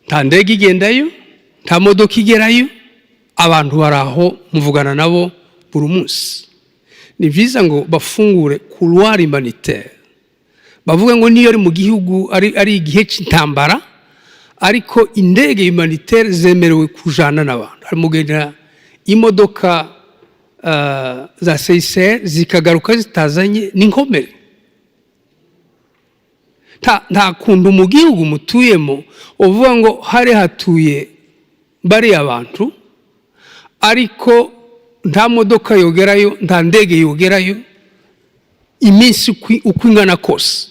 nta ndege igendayo, nta modoka igerayo. Abantu bari aho, muvugana nabo buri munsi. Ni byiza ngo bafungure couloir humanitaire, bavuga ngo niyo ari mu gihugu ari igihe cy'intambara, ariko indege humanitaire zemerewe kujana n'abantu. Hari mugenda imodoka za CICR zikagaruka zitazanye n'inkomere. Nta kuntu mu gihugu mutuyemo uvuga ngo hari hatuye bariya bantu, ariko nta modoka yogerayo, nta ndege yogerayo, iminsi uko ingana kose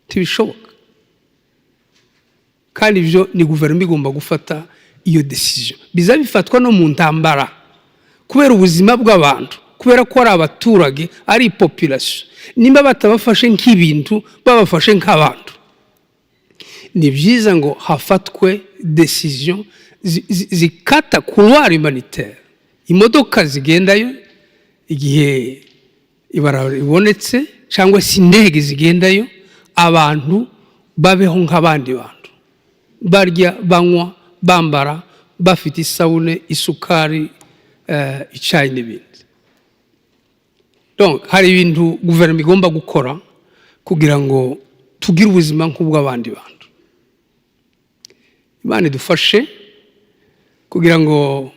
ntibishoboka. Kandi ibyo ni guverinoma igomba gufata iyo decision. Biza bifatwa no mu ntambara kubera ubuzima bw'abantu, kubera ko ari abaturage, ari population. Nimba batabafashe nk'ibintu, babafashe nk'abantu. Ni byiza ngo hafatwe decision zikata couloir humanitaire, imodoka zigendayo igihe ibara ribonetse, cyangwa se indege zigendayo, abantu babeho nk'abandi bantu, barya, banywa, bambara, bafite isabune, isukari, icyayi n'ibindi. Donc hari ibintu guverinoma igomba gukora kugira ngo tugire ubuzima nk'ubw'abandi bantu. Imana idufashe kugira ngo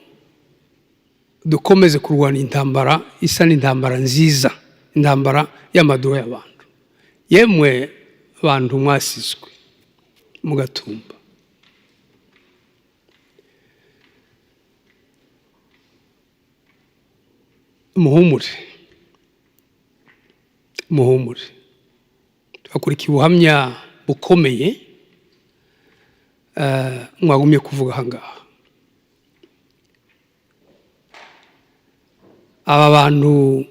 dukomeze kurwana intambara isa n'intambara nziza, intambara y'amaduro y'abantu. Yemwe abantu mwasizwe mu Gatumba, muhumure, muhumure. Twakurikiye ubuhamya bukomeye mwagumye kuvuga aha ngaha. Aba bantu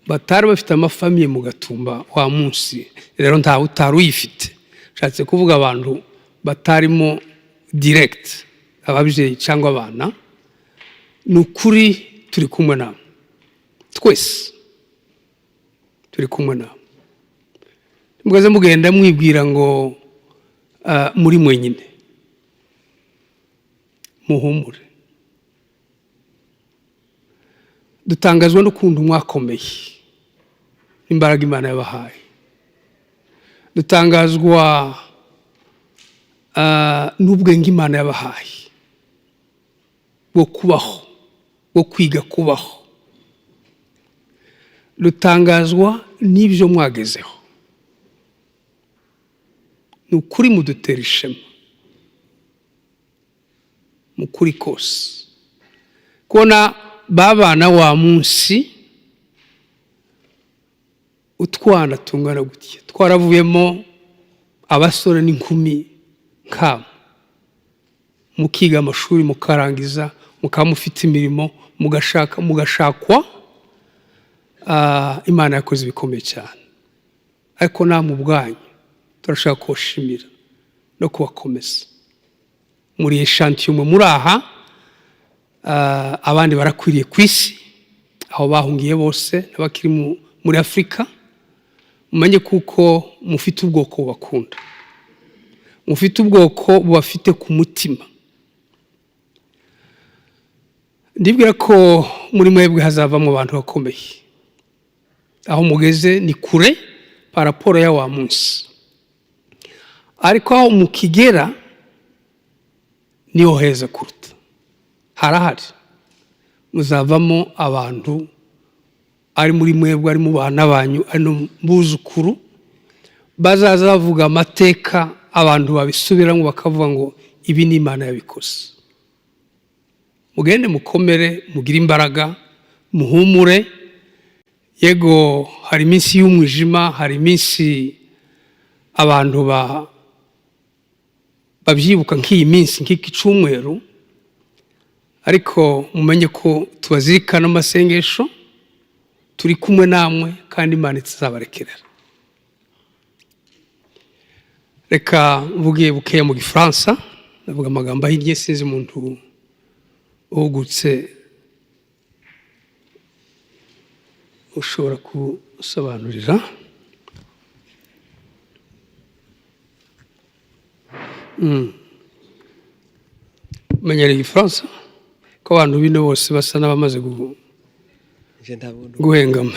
batari bafite amafamiye mu Gatumba wa munsi rero, ntawe utari uyifite. Nshatse kuvuga abantu batarimo direct, ababyeyi cyangwa abana. Ni ukuri turi kumwe namwe twese, turi kumwe namwe. Mugaze mugenda mwibwira ngo muri mwenyine, muhumure. Dutangazwa n'ukuntu mwakomeye, imbaraga Imana yabahaye. Dutangazwa n'ubwenge Imana yabahaye bwo kubaho, bwo kwiga kubaho. Dutangazwa n'ibyo mwagezeho. Ni ukuri mudutera ishema mu kuri kose. Kubona babana wa munsi utwana tungana gutya, twaravuyemo abasore n'inkumi nkabo, mukiga amashuri mukarangiza, mukaba mufite imirimo, mugashaka, mugashakwa. Imana yakoze ibikomeye cyane. Ariko namwe ubwanyu turashaka kubashimira no kubakomeza. Muri échantillon muri aha, abandi barakwiriye ku isi aho bahungiye bose, n'abakiri muri Afurika. Mumenye kuko mufite ubwoko bubakunda, mufite ubwoko bubafite ku mutima. Ndibwira ko muri mwebwe hazavamo abantu bakomeye. Aho mugeze ni kure par rapport ya wa munsi, ariko aho mukigera niho heza kuruta. Harahari, muzavamo abantu, ari muri mwebwe, ari mu bana banyu, ari no mu buzukuru, bazaza bavuga amateka, abantu babisubiramo bakavuga ngo ibi ni Imana yabikoze. Mugende mukomere, mugire imbaraga, muhumure. Yego hari iminsi y'umwijima, hari iminsi abantu babyibuka nk'iyi minsi, nk'iki cyumweru, Ariko mumenye ko tubazirikana mu masengesho, turi kumwe namwe, kandi Imana itazabarekerera. Reka mvuge bukeya mu Gifaransa, ndavuga amagambo ahinnye, sinzi umuntu uhugutse ushobora gusobanurira. Menyera Igifaransa ko abantu bino bose basa n'abamaze guhengama.